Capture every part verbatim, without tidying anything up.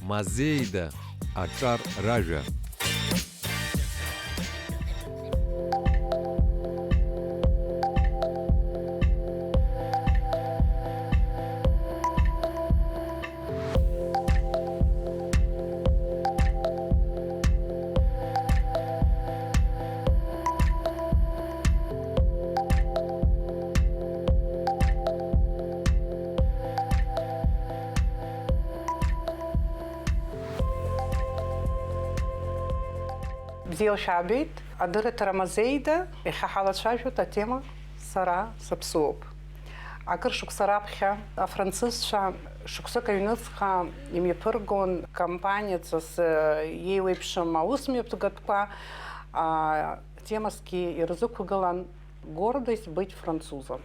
Мазеида, аҿар ражәа. Бзиала шәаабеит, адырраҭара Мазеида, иахьа ҳалацәажәоит атема "Сара саԥсуоуп". Акыр шықәса раԥхьа афранцызцәа шықәсык аҩныҵҟа имҩаԥыргон кампаниаҵас, э, еиуеиԥшым аусмҩаԥгатәқәа, а, темасгьы ирзықәгылан "Гордость быть французом".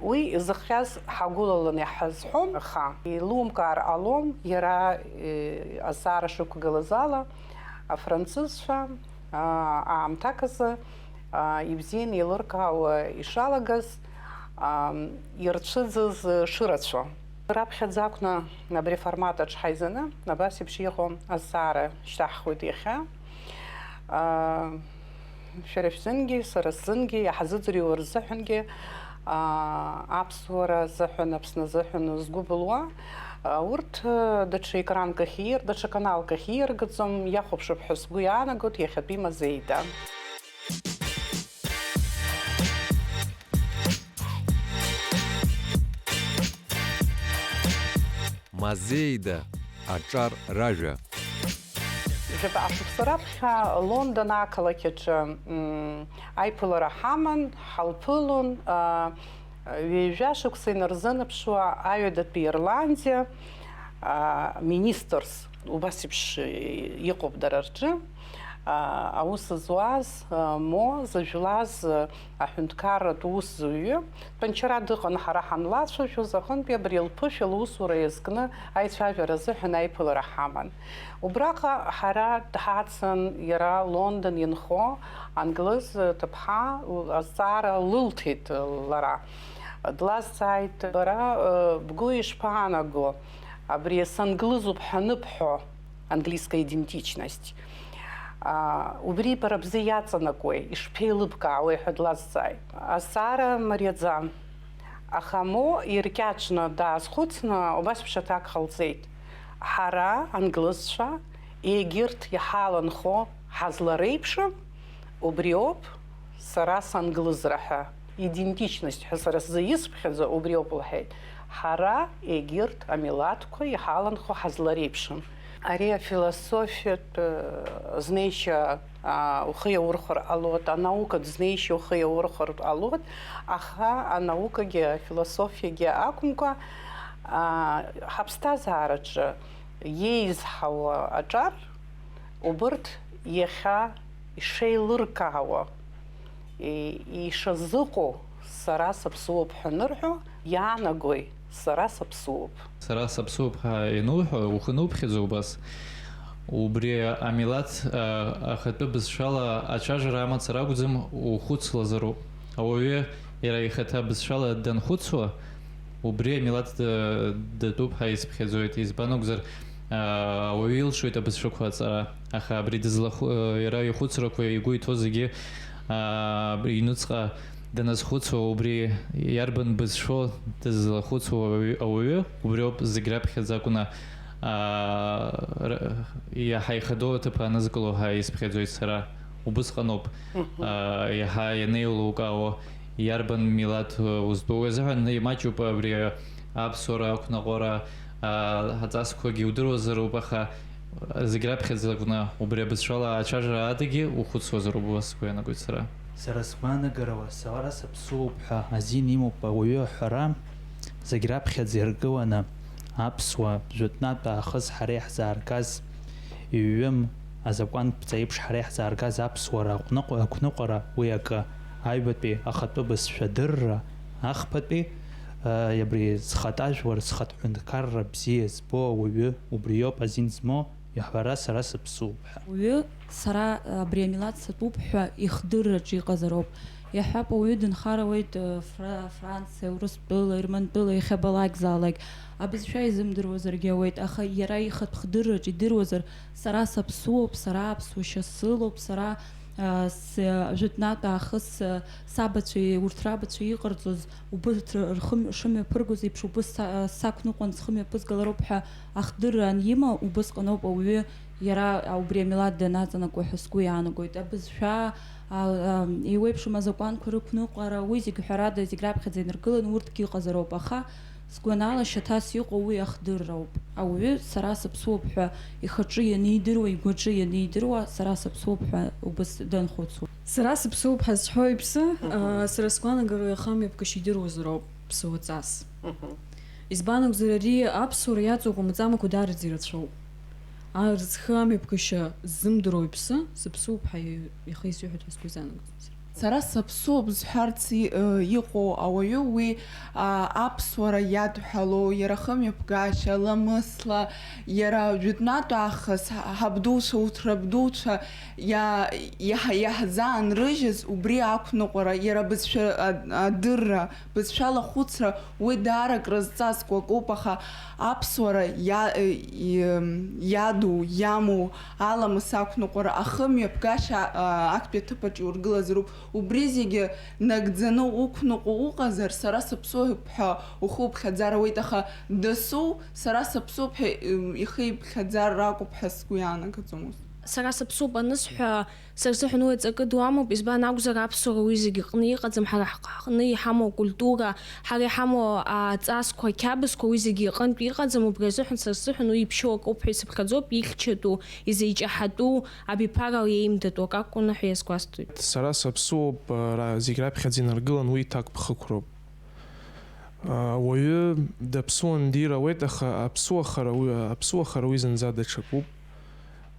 Уи изыхҟьаз ҳагәылаланы иҳазҳәом, аха еилумкаар ҟалом, иара, э, азҵаара шықәгылаз ала, афранцызцәа, аа, аамҭак азы, аа, ибзианы еилыркаауа ишалагаз, аа, ирцәыӡыз шырацәоу. Раԥхьаӡа акәны абри аформат аҿы ҳаизаны, абас еиԥш иҟоу азҵаара шьҭаҳхуеит иахьа. Аа, шәара шәзынгьы, сара сзынгьы, иаҳзыӡырҩуа рзыҳәангьы, аа, аԥсуара азыҳәан, Аԥсны азыҳәан згәы былуа, аа, урҭ, даҽа екранк ахь иир-, даҽа каналк ахь ииаргаӡом, иахәаԥшып ҳәа сгәы иаанагоит иахьатәи Мазеида. Мазеида, аҿар ражәа. Жәаба шықәса раԥхьа Лондон ақалақь аҿы, м, аиԥылара ҳаман, ҳалԥылон, а, ҩажәа шықәса инарзынаԥшуа Аҩадатәи Ирландиа, а, министрс, убас еиԥш иҟоуп дара рҿы, а, аус зуаз, а, мо зыжәлаз, а, аҳәынҭқарратә усзуҩы, Тәанчара дыҟан ҳара ҳанлацәажәоз аҟынтәи абри лԥышәа лусура иазкны аицәажәара азыҳәан аиԥылара ҳаман. Убраҟа ҳара дҳацын иара Лондон инхо англыз ҭыԥҳа, азҵаара лылҭеит лара. Длазҵааит, "Бара, э, бгәы ишԥаанаго, абри санглызуп ҳәа аныбҳәо, английская идентичность, а, убри бара бзы иаҵанакуеи, ишԥеилыбкаауеи?" ҳәа длазҵааит. Азҵаара мариаӡам. Аха Мо иркьаҿны даазхәыцны убас ԥшьаҭак ҟалҵеит. Ҳара, англызцәа, егьырҭ иҳаланхо ҳазлареиԥшым, убриоуп сара санглызра ҳәа. Идентичность ҳәа сара сзы исԥхьаӡо убриоуп лҳәеит. Ҳара егьырҭ амилаҭқәа иҳаланхо ҳазлареиԥшым. Ари афилософиатә, э, знеишьа, а, ухы иаурхәар ҟалоит, анаукатә знеишьа ухы иаурхәар ҟалоит, аха анаукагьы, афилософиагьы акәымкәа, а, ҳаԥсҭазаараҿы иеизҳауа аҿар, убырҭ иахьа ишеилыркаауа, и-, ишазыҟоу, "Сара саԥсуоуп" ҳәа анырҳәо, иаанагои, "Сара саԥсуоуп"? "Сара саԥсуоуп" ҳәа иануҳәо, ухы нуԥхьаӡо убас. Убри амилаҭ, а, ахатәы бызшәала ацәажәара амацара акәӡам, ухәыцлазароуп. Ауаҩы иара ихаҭа бызшәала данхәыцуа, убри амилаҭ д-, датәуп ҳәа исыԥхьаӡоит. Избан акәзар, а, ауаҩы илшоит абызшәақәа аҵара, аха абри дызлахәы-, иара ихәыцрақәа игәы иҭоу зегьы, а, аҩныҵҟа даназхәыцуа, убри иарбан бызшәоу дызлахәыцуа ауаҩы, ауаҩы, убриоуп зегь раԥхьаӡа акәны, а, р-, иаҳа ихадоу аҭыԥ анызкыло ҳәа исыԥхьаӡоит сара. Убысҟаноуп, Мгм. а, иаҳа ианеилукаауа, иарбан милаҭ, а, узтәу. Уи азыҳәан имаҷуп абри аԥсуара, ақәнаҟәара, а, аҵасқәагьы удыруазароуп, аха зегь раԥхьаӡа акәны убри абызшәала ацәажәара адагьы ухәыцуазароуп, убас сгәы иаанагоит сара. Сара сгәаанагарала, сара саԥсуоуп ҳәа азин имоуп ауаҩы аҳәара, зегь раԥхьаӡа иргыланы аԥсуа жәытәнатә аахыс ҳара иаҳзааргаз иҩым азакәанԥҵа еиԥш ҳара иаҳзааргаз аԥсуара аҟәныҟ-, ақәныҟәара уи акы, аҩбатәи ахатәы бызшәа адырра, ахԥатәи, ы, абри зхатә ажәлар, зхатә ҳәынҭқарра бзиа збо ауаҩы убриоуп азин змоу, иаҳәара сара саԥсуоуп ҳәа. Уаҩы сара абри амилаҭ сатәуп ҳәа ихдырраҿы иҟазароуп. Иаҳҳәап, ауаҩы дынхар ауеит, э, Фра-, Франциа, Урыстәыла, Ермантәыла, иахьабалакьзаалак. Абызшәа изымдыруазаргьы ауеит, аха иара ихатә хдырраҿ идыруазар, сара саԥсуоуп, сара аԥсуа шьа сылоуп, сара, э, с-, жәытәнатә аахыс, э, сабацәеи урҭ рабацәеи иҟарҵоз, убырҭ р-, рхы шымҩаԥыргоз еиԥш, убыс са-, сақәныҟәан схы мҩаԥызгалароуп ҳәа ахдырра анимоу, убысҟаноуп ауаҩы иара убри амилаҭ данаҵанакуа ҳәа сгәы иаанагоит. Абызшәа, а, а, еиуеиԥшым азакәанқәа рықәныҟәара, уи зегь ҳәарада, зегь раԥхьаӡа инаргыланы урҭгьы ыҟазароуп, аха сгәанала шьаҭас иҟоу уи ахдырроуп. Ауаҩы сара саԥсуоуп ҳәа ихаҿы ианидыруа, игәаҿы ианидыруа, сара саԥсуоуп ҳәа убыс данхәыцуа. Сара сыԥсуп ҳәа зҳәо иԥсы, Мгм. аа, сара сгәаанагара иаха мҩаԥгашьа идыруазароуп ԥсуаҵас. Мгм. Избан акәзар, ари аԥсуара иаҵоу акәымҵамақәа даараӡа ирацәоуп. Аа, рыӡхы амҩаԥгашьа ззымдыруа иԥсы, сыԥсуп ҳәа иаха исыҳәоит ҳәа сгәы изаанагоит. Сара сыԥсуп зҳәарц и-, ы, иҟоу ауаҩы уи, а, аԥсуара иадҳәалоу, иара хымҩаԥгашьа, ламысла, иара жәытәнатә аахыс ҳа-, ҳабдуцәа, урҭ рабдуцәа, иа-, иаҳ-, иаҳзаанрыжьыз убри ақәныҟәара, иара бызшәа а-, адырра, бызшәала ахәыцра, уи даара крызҵазкуа акоуп, аха аԥсуара иа-, и-, иаду, иамоу аламыс ақәныҟәара, ахымҩаԥгашьа, а, актәи аҭыԥаҿ иургылазароуп. Убри зегьы нагӡаны уқәныҟәо уҟазар, сара сыԥсуп ҳәа ухы уԥхьаӡар ауеит, аха дасу сара сыԥсуп ҳәа, м, ихы иԥхьаӡар акәуп ҳәа сгәы иаанагаӡомызт. Сара сыԥсуп анысҳәа, сара сзыҳәан уи аҵакы ду амоуп, избан акәзар, аԥсуара уи зегь рҟны иҟаӡам, ҳара ҳҟны иҳамоу акультура, ҳара иҳамоу аҵасқәа, ақьабзқәа, уи зегь иҟынтә иҟаӡам, убри азыҳәан сара сзыҳәан уи иԥшьоу акоуп ҳәа исыԥхьаӡоуп, ихьчатәу, изеиҷаҳатәу, абиԥарала иеимдатәу акакәны ҳәа иазгәасҭоит. Сара саԥсуоуп, ара зегь раԥхьаӡа инаргылан уи иҭакԥхықәроуп. Ауаҩы даԥсуан дир ауеит, аха аԥсуахара уи, аԥсуахара уи зынӡа даҽакуп.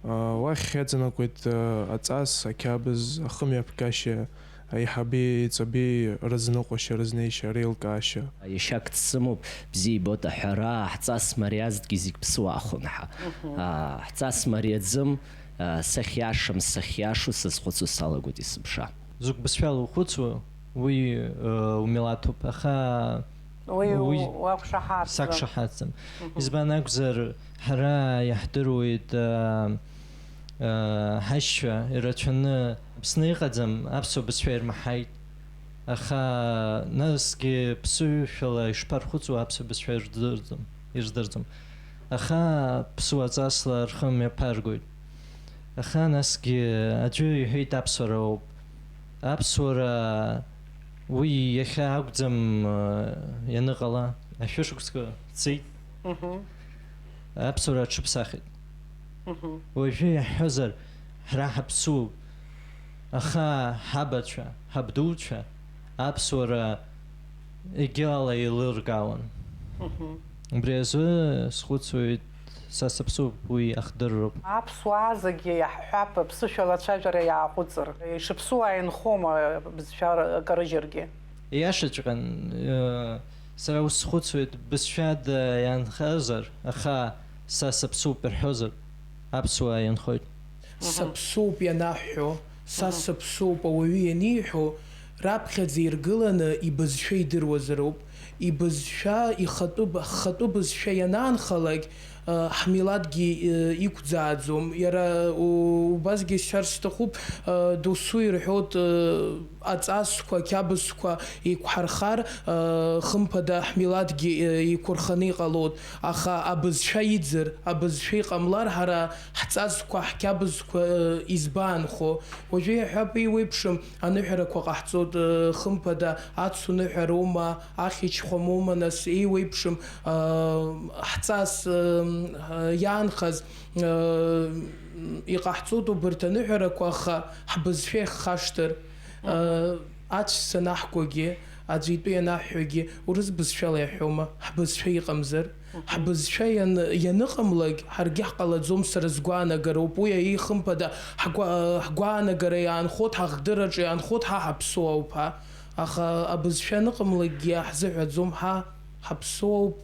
Уахь иаҵанакуеит аҵас, ақьабз, ахымҩаԥгашьа, аиҳаби аиҵаби рызныҟәашьа, рызнеишьа, реилкаашьа. Иашьак дсымоуп, бзиа ибоит аҳәара, ҳҵас мариазҭгьы зегь ԥсуа ахәын ҳәа. Мгм. Аа, ҳҵас мариаӡым, аа, сахьиашам, сахьиашоу сазхәыцуа салагоит есымша. Зықә бызшәала ухәыцуа, уи, э, умилаҭуп, аха Уи уи уақәшаҳаҭӡам. Сақәшаҳаҭӡам. Мгм. Избан акәзар, ҳара иаҳдыруеит, э, э, ҳашьцәа ирацәаны Аԥсны иҟаӡам, аԥсуа бызшәа ирмаҳаит. Аха насгьы ԥсыҩшәала ишԥархәыцуа аԥсуа бызшәа ирдырӡом, ирздырӡом. Аха ԥсуа ҵасла рхы мҩаԥаргоит. Аха насгьы аӡәы иҳәеит, аԥсуара ауп. Аԥсуара уи иахьа акәӡам, э, ианыҟала, ашәышықәсқәа цеит. Мгм. Аԥсуара аҽыԥсахит. Мгм. Уажәы иаҳҳәозар, ҳара ҳаԥсуоуп, аха ҳабацәа, ҳабдуцәа аԥсуара егьала еилыркаауан. Мгм. Убри азы схәыцуеит, са сыԥсуп, уи ахдырроуп. Аԥсуаа зегьы иаҳҳәап, ԥсышәала ацәажәара иааҟәыҵыр. Ишыԥсуа ааинхома бызшәа карыжьыргьы? Ииашаҵәҟьан, э, сара ус схәыцуеит, бызшәада иаанхазар, аха са сыԥсуп рҳәозар, аԥсуаа ианхоит. Мгм. Саԥсуоуп ианаҳҳәо, са Мгм. сыԥсуоуп ауаҩы ианиҳәо, раԥхьаӡа иргыланы ибызшәа идыруазароуп. Ибызшәа ихатәы б-, ҳхатәы бызшәа ианаанхалак, э, ҳмилаҭгьы, э, иқәӡааӡом. Иара, у-, убасгьы сҳәар сҭахуп, э, досу ирҳәоит, э, аҵасқәа, ақьабзқәа еиқәҳархар, э, хымԥада ҳмилаҭгьы, э, еиқәырханы иҟалоит. Аха абызшәа иӡыр, абызшәа иҟамлар, ҳара ҳҵасқәа, ҳқьабзқәа, э, избаанхо? Уажәы иаҳҳәап, еиуеиԥшым аныҳәарақәа ҟаҳҵоит, э, хымԥада, ацу ныҳәароума, ахьычхәамоума, нас, еиуеиԥшым, э, ҳҵас, э, э, иаанхаз, э, иҟаҳҵоит убарҭ аныҳәарақәа, аха ҳбызшәа иахашҭыр, э, ацә санаҳкуагьы, аӡәы итәы ианаҳҳәогьы, урыс бызшәала иаҳәома, ҳбызшәа иҟамзар? Ҳбызшәа иан-, ианыҟамлак, ҳаргьы ҳҟалаӡом, сара сгәаанагароуп. Уи аихымԥада, ҳгәа-, ҳгәаанагара иаанхоит, ҳахдырраҿы иаанхоит, ҳа ҳаԥсуоуп ҳәа. Аха абызшәа аныҟамлакгьы иаҳзыҳәаӡом, ҳа ҳаԥсуоуп.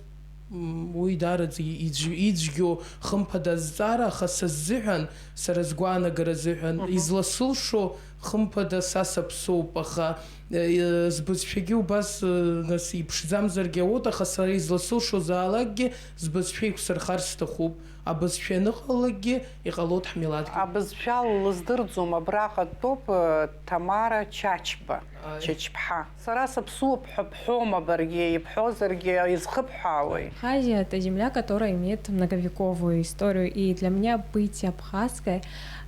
М, уи даараӡа иӡ-, ицәгьоу хымԥада азҵаара, аха са сзыҳәан, сара сгәаанагара азыҳәан, Мгм. изласылшо хымԥада са саԥсоуп, аха, э, збызшәагьы убас, э, нас иԥшӡамзаргьы ауеит, аха сара изласылшозаалакгьы збызшәа еиқәсырхар сҭахуп. Абызшәа аныҟалалакгьы иҟалоит ҳмилаҭгьы. Абызшәа лыздырӡом, абраҟа дтәоуп, э, Ҭамара Чачба, Аи. Чачԥҳа. Сара саԥсуоуп ҳәа бҳәома баргьы, ибҳәозаргьы изхыбҳәаауеи? Абхазия — это земля, которая имеет многовековую историю, и для меня быть абхазкой,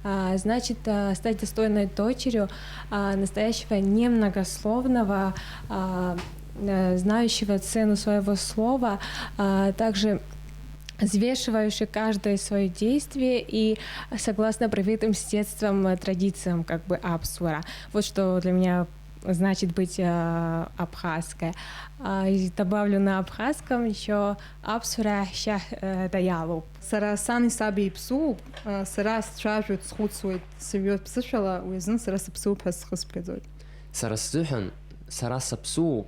а, значит, а, стать достойной дочерью, а, настоящего немногословного, а, э, знающего цену своего слова, а также взвешивающий каждое своё действие и согласно привитым с детством, э, традициям, как бы, аԥсуара. Вот что для меня значит быть, э, абхазкой. А, и добавлю на абхазском ещё: аԥсуара шьа-, э, даиалоуп. Сара сани саби иԥсуоуп, э, сара сцәажәоит, схәыцуеит, сыҩуа ԥсышәала, уи азын сара сыԥсуп ҳәа схы сԥхьаӡоит. Сара сзыҳәан, сара саԥсуоуп,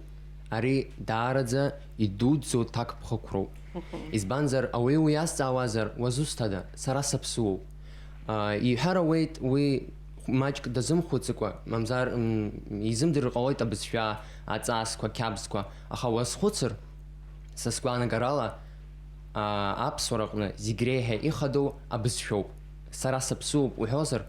ари даараӡа идуӡӡоу ҭакԥхықәроуп. Мгм. Избанзар, ауаҩы уи иазҵаауазар, уазусҭада, сара саԥсуоуп. А, иҳәар ауеит, уи маҷк дазымхәыцыкәа, мамзар, м, изымдырыр ҟалоит абызшәа, аҵасқәа, ақьабзқәа, аха уазхәыцыр, са сгәаанагарала, а, аԥсуараҟны зегь реиҳа ихадоу абызшәоуп. Сара саԥсуоуп уҳәозар,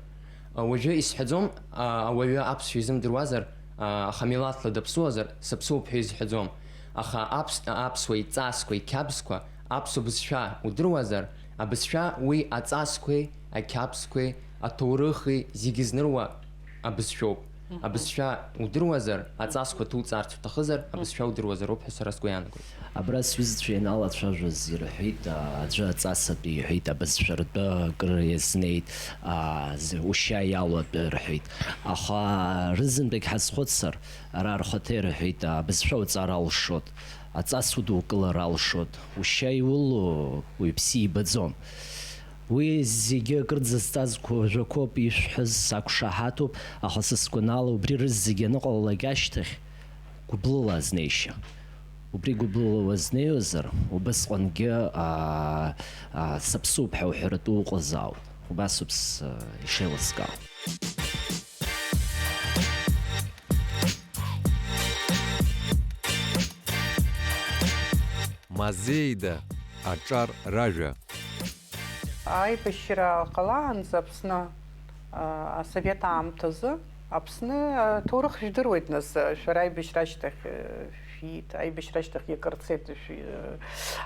а, уажәы исҳәаӡом, а, ауаҩы аԥсшәа изымдыруазар, а, аха милаҭла даԥсуазар, саԥсуоуп ҳәа изҳәаӡом. Аха аԥс-, аԥсуа иҵасқәа, иқьабзқәа, аԥсуа бызшәа удыруазар, абызшәа уи аҵасқәеи, ақьабзқәеи, аҭоурыхи зегьы зныруа абызшәоуп. Мгм. Абызшәа удыруазар, аҵасқәа ҭуҵаарц уҭахызар, абызшәа удыруазароуп ҳәа сара сгәы иаанагоит. Абра сҩызцәа ианалацәажәоз ирҳәеит, а, аӡәы аҵасатәи иҳәеит, абызшәа ртәы акыр иазнеит, а, з-, ушьа иалоу атәы рҳәеит. Аха рызынтәык ҳазхәыцыр, ара рхаҭа ирҳәеит, абызшәа уҵар алшоит, аҵас удукылар алшоит, ушьа иулоу уаҩԥсы ибаӡом. Уи зегьы акырӡа зҵазкуа жәақәоуп ишәҳәаз, сақәшаҳаҭуп, аха са сгәанала убри рызегьы аныҟалалак ашьҭахь, гәыблыла азнеишьа. Убри гәыблыла уазнеиуазар, убысҟангьы, аа, аа, саԥсуоуп ҳәа уҳәаратәы уҟазаауп. Убасоуп с-, ишеилыскаау. Мазеида аҿар ражәа. Аибашьра ҟалаанӡа Аԥсны, а, асовет аамҭазы, Аԥсны аҭоурых жәдыруеит, нас, шәара аибашьра ашьҭахь, э, шәиит, аибашьра ашьҭахь иакыр цеит, шәи-, э,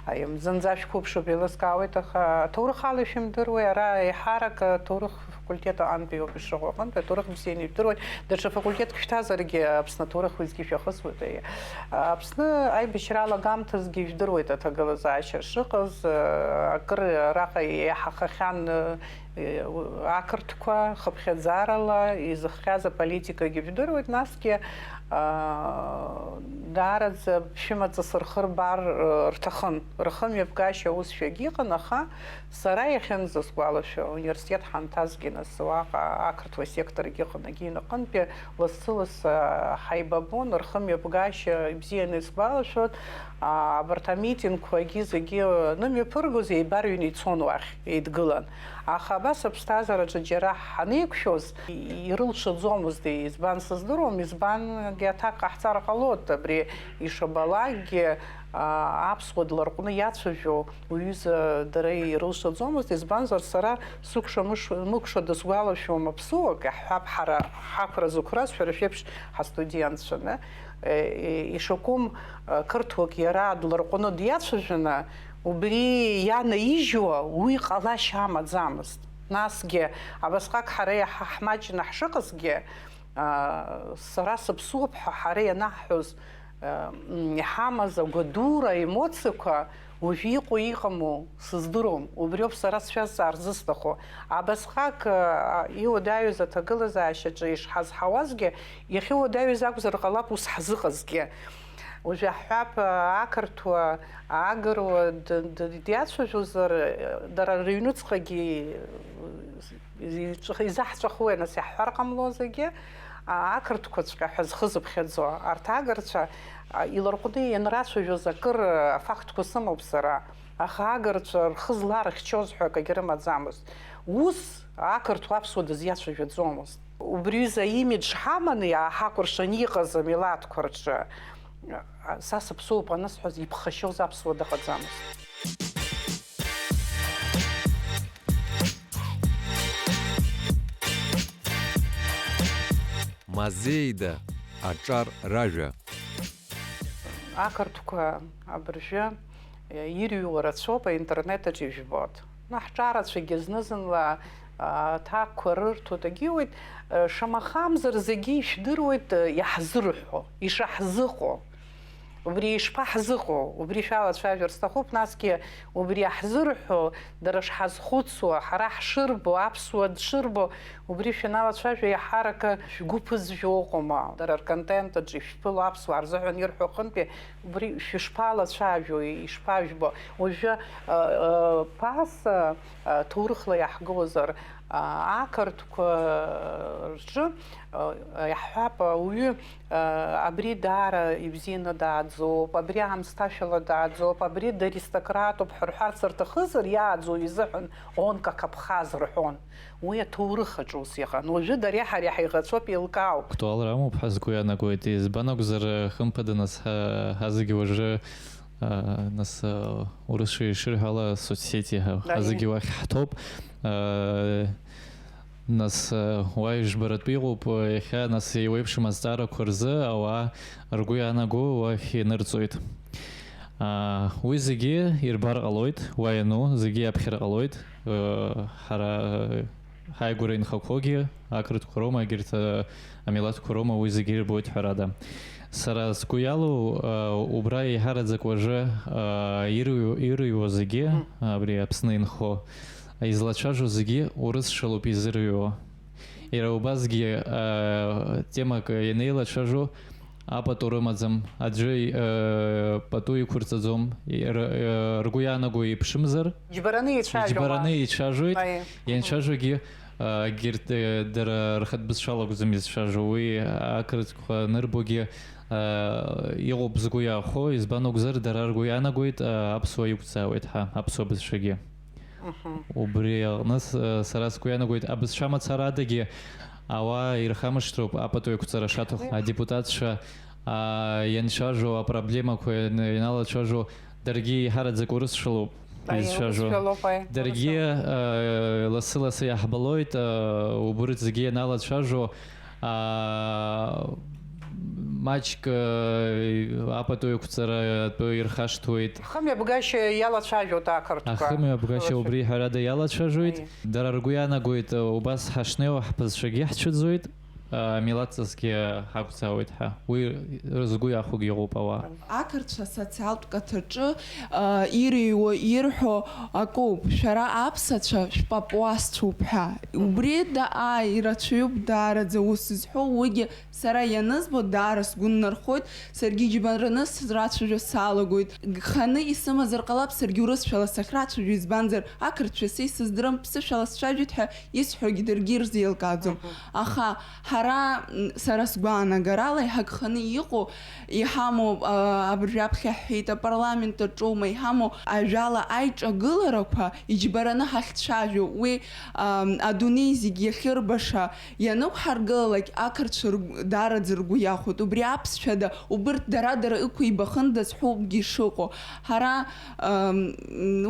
аим-, зынӡа шәқәыԥшуп, еилыскаауеит, аха аҭоурых ала ишәымдыруеи? Ара еиҳарак аҭоурых факультет аҟынтәи ауп ишыҟоу, аҟынтәи аҭоурых бзианы ижәдыруеит, даҽа факультетк шәҭазаргьы Аԥсны аҭоурых уеизгьы шәахысуеит. Аԥсны аибашьра алагамҭазгьы ижәдыруеит аҭагылазаашьа шыҟаз, акыр араҟа иаҳахахьан, ақырҭқәа хыԥхьаӡарала изыхҟьаз аполитикагьы жәдыруеит, насгьы, даараӡа шәымаҵыс рхы рбар рҭахын. Рхымҩаԥгашьа аус шәагьыҟан, аха сара иахьынӡасгәалашәо, ауниверситет ҳанҭазгьы, нас уаҟа ақырҭуа секторгьы ыҟан, егьи аҟынтәи лассы-лассы ҳаибабон, рхымҩаԥгашьа ибзианы исгәалашәоит. Абарҭ амитингқәагьы зегьы анымҩаԥыргоз, еибарҩны ицон уахь, еидгылан. Аха абас аԥсҭазаараҿы џьара ҳанеиқәшәоз, ирылшаӡомызт, избан сыздыруам, избангьы аҭак ҟаҳҵар ҟалоит, абри ишабалакгьы, аԥсуа дларҟәны иацәажәо уҩыза дара ирылшаӡомызт, избанзар, сара сыкәша-мыш-, мыкәша дысгәалашәом аԥсуак, иаҳҳәап, ҳара ҳақәра зықәраз, шәара шәеиԥш ҳастудентцәаны, э, ишакәым, э, қырҭуак иара дларҟәны диацәажәаны, убри ианаижьуа уи ҟалашьа амаӡамызт. Насгьы, абасҟак ҳара иаҳа ҳмаҷны ҳшыҟазгьы, а, сара сыԥсуп ҳәа ҳара ианаҳҳәоз, а, м, иҳамаз агәадура, аемоциақәа уажәы иҟоу иҟаму сыздыруам. Убриоуп сара сшәазҵаар зысҭаху. Абасҟак, а, иуадаҩыз аҭагылазаашьаҿы ишҳазҳауазгьы, иахьыуадаҩыз акәзар ҟалап ус ҳзыҟазгьы. Уажәы ҳҳәап, ақырҭуа, агыруа д-, д-, диацәажәозар, дара рыҩнуҵҟагьы изаҳҵәахуеи, нас, иаҳҳәар ҟамлозаргьы, Ақырҭқәаҵәҟьа ҳәа зхы зыԥхьаӡо арҭ агырцәа, а, иларҟәны ианрацәажәоз акыр, афактқәа сымоуп сара, аха агырцәа рхы зларыхьчоз ҳәа акагьы рымаӡамызт. Ус ақырҭуа аԥсуа дызиацәажәаӡомызт. Убри ҩыза аимидж ҳаманы иааҳакәыршан иҟаз амилаҭқәа рҿы, а, са сыԥсуоуп анысҳәоз, иԥхашьоз аԥсуа дыҟаӡамызт. Мазеида, аҿар ражәа. Ақырҭқәа абыржәы, е, ирыҩуа рацәоуп, аинтернет аҿы ижәбоит. Ну, ҳҿарацәагьы зны-зынла, а, аҭакқәа рырҭоит, агьиуеит, е, шамахамзар зегьы ишәдыруеит, е, иаҳзырҳәо, ишаҳзыҟоу. Убри ишԥаҳзыҟоу? Убри шәалацәажәар сҭахуп, насгьы убри иаҳзырҳәо, дара шҳазхәыцуа, ҳара ҳшырбо, аԥсуа дшырбо, убри шәаналацәажәо, иаҳарак шәгәы ԥызжәо ыҟоума? Дара рконтент аҿы ишәԥыло аԥсуаа рзыҳәан ирҳәо аҟынтәи, убри шәышԥалацәажәо, ишԥажәбо? Уажәы, ы, ы, ԥаса, ы, ҭоурыхла иаҳгозар, ы, ақырҭқәа рҿы, ы, иаҳҳәап, ауаҩы Абри даара ибзианы дааӡоуп, абри аамсҭашәала дааӡоуп, абри даристократуп ҳәа рҳәарц рҭахызар, иааӡоу изыҳәан он как абхаз рҳәон. Уи аҭоурых аҿы ус иҟан. Уажәы дареи ҳареи ҳаиӷацәоуп, еилкаауп. Актуалра амоуп ҳәа сгәы иаанагоит, избан акәзар, хымԥада, нас, ҳа, ҳазегьы уажәы, а, нас, а, урысшәа ишырҳәо ала, соцсети ҳәа, да, ҳазегьы уахь ҳҭоуп. А, Нас, уа ижәбаратәы иҟоуп, иахьа, нас, еиуеиԥшым азҵаарақәа рзы ауаа ргәы иаанаго уахь инырҵоит. Уи зегьы ирбар ҟалоит, уа иану зегьы иаԥхьар ҟалоит. Ҳара ҳаигәара инхақәоугьы ақырҭқәа роума, егьырҭ амилаҭқәа роума, уи зегьы ирбоит, ҳәарада. Сара сгәы иалоу, убра еиҳараӡак уажәы ирыҩ-, ирыҩуа зегьы, абри Аԥсны инхо, излацәажәо зегьы урысшәалоуп изырҩуа. Иара убасгьы, а, темак ианеилацәажәо, апату рымаӡам, аӡәы, э, пату иқәырҵаӡом, р-, э, ргәы иаанаго еиԥшымзар, Џьбараны еицәажәома? Иџьбараны еицәажәоит, Аиеи. Ианцәажәогьы, а, егьырҭ, э, дара рхатә бызшәала акәӡам изцәажәо, уи ақырҭқәа анырбогьы, а, иҟоуп згәы иаахәо, избан акәзар, дара ргәы иаанагоит, а, аԥсуа иқәҵаауеит ҳәа, аԥсуа бызшәагьы. Мгм. Убри аҟны с-, сара сгәы иаанагоит, абызшәа мацара адагьы ауаа ирхамышҭроуп апату еиқәҵара шаҭаху. Уи. Адепутатцәа, аа, ианцәажәо, апроблемақәа иан-, ианалацәажәо, даргьы еиҳараӡак урысшәалоуп. Аиеи, изцәажәо. Урысшәалоуп, аиеи, Даргьы, урысшәалоуп. Э, лассы-лассы иаҳбалоит, э, убырҭ зегьы ианалацәажәо, аа, маҷк, э, апату еиқәҵара атәы ирхашҭуеит. Ахымҩаԥгашьа иалацәажәоит ақырҭқәа. Ахымҩаԥгашьа убри ҳәарада иалацәажәоит. Аиеи. Дара ргәы иаанагоит, э, убас ҳашнеиуа ҳбызшәагьы ҳцәыӡуеит, э, амилаҭҵасгьы ҳақәӡаауеит ҳәа. Уи рызгәы иахәогьы ыҟоуп ауаа. Ақырҭцәа асоциалтә каҭаҿы, а, ирыҩуа, ирҳәо акоуп, шәара аԥсацәа шәпапуасцәоуп ҳәа. Убри да-, ааи, ирацәаҩуп даараӡа ус зҳәо, уигьы сара ианызбо даара сгәы ннархоит, саргьы иџьбараны срацәажәо салагоит. Гханы исымазар ҟалап саргьы урысшәала сахьрацәажәо, избанзар, ақырҭшәа са исыздырам, ԥсышәала сцәажәоит ҳәа исҳәогьы даргьы ирзеилкааӡом. Мгм. Аха ҳара, м, сара сгәаанагарала, иҳагханы иҟоу, иҳамоу, а, абыржә аԥхьа ҳҳәеит, апарламент аҿоума, иҳамоу ажәала аиҿагыларақәа иџьбараны ҳахьцәажәо, уи, ам, адунеи зегь иахьырбаша ианықәҳаргылалак, ақырҭцәа ргә-, даараӡа ргәы иахәоит. Убри аԥсшәада, убырҭ дара-дара ықәибахындаз ҳәоугьы шыҟоу. Ҳара, ам,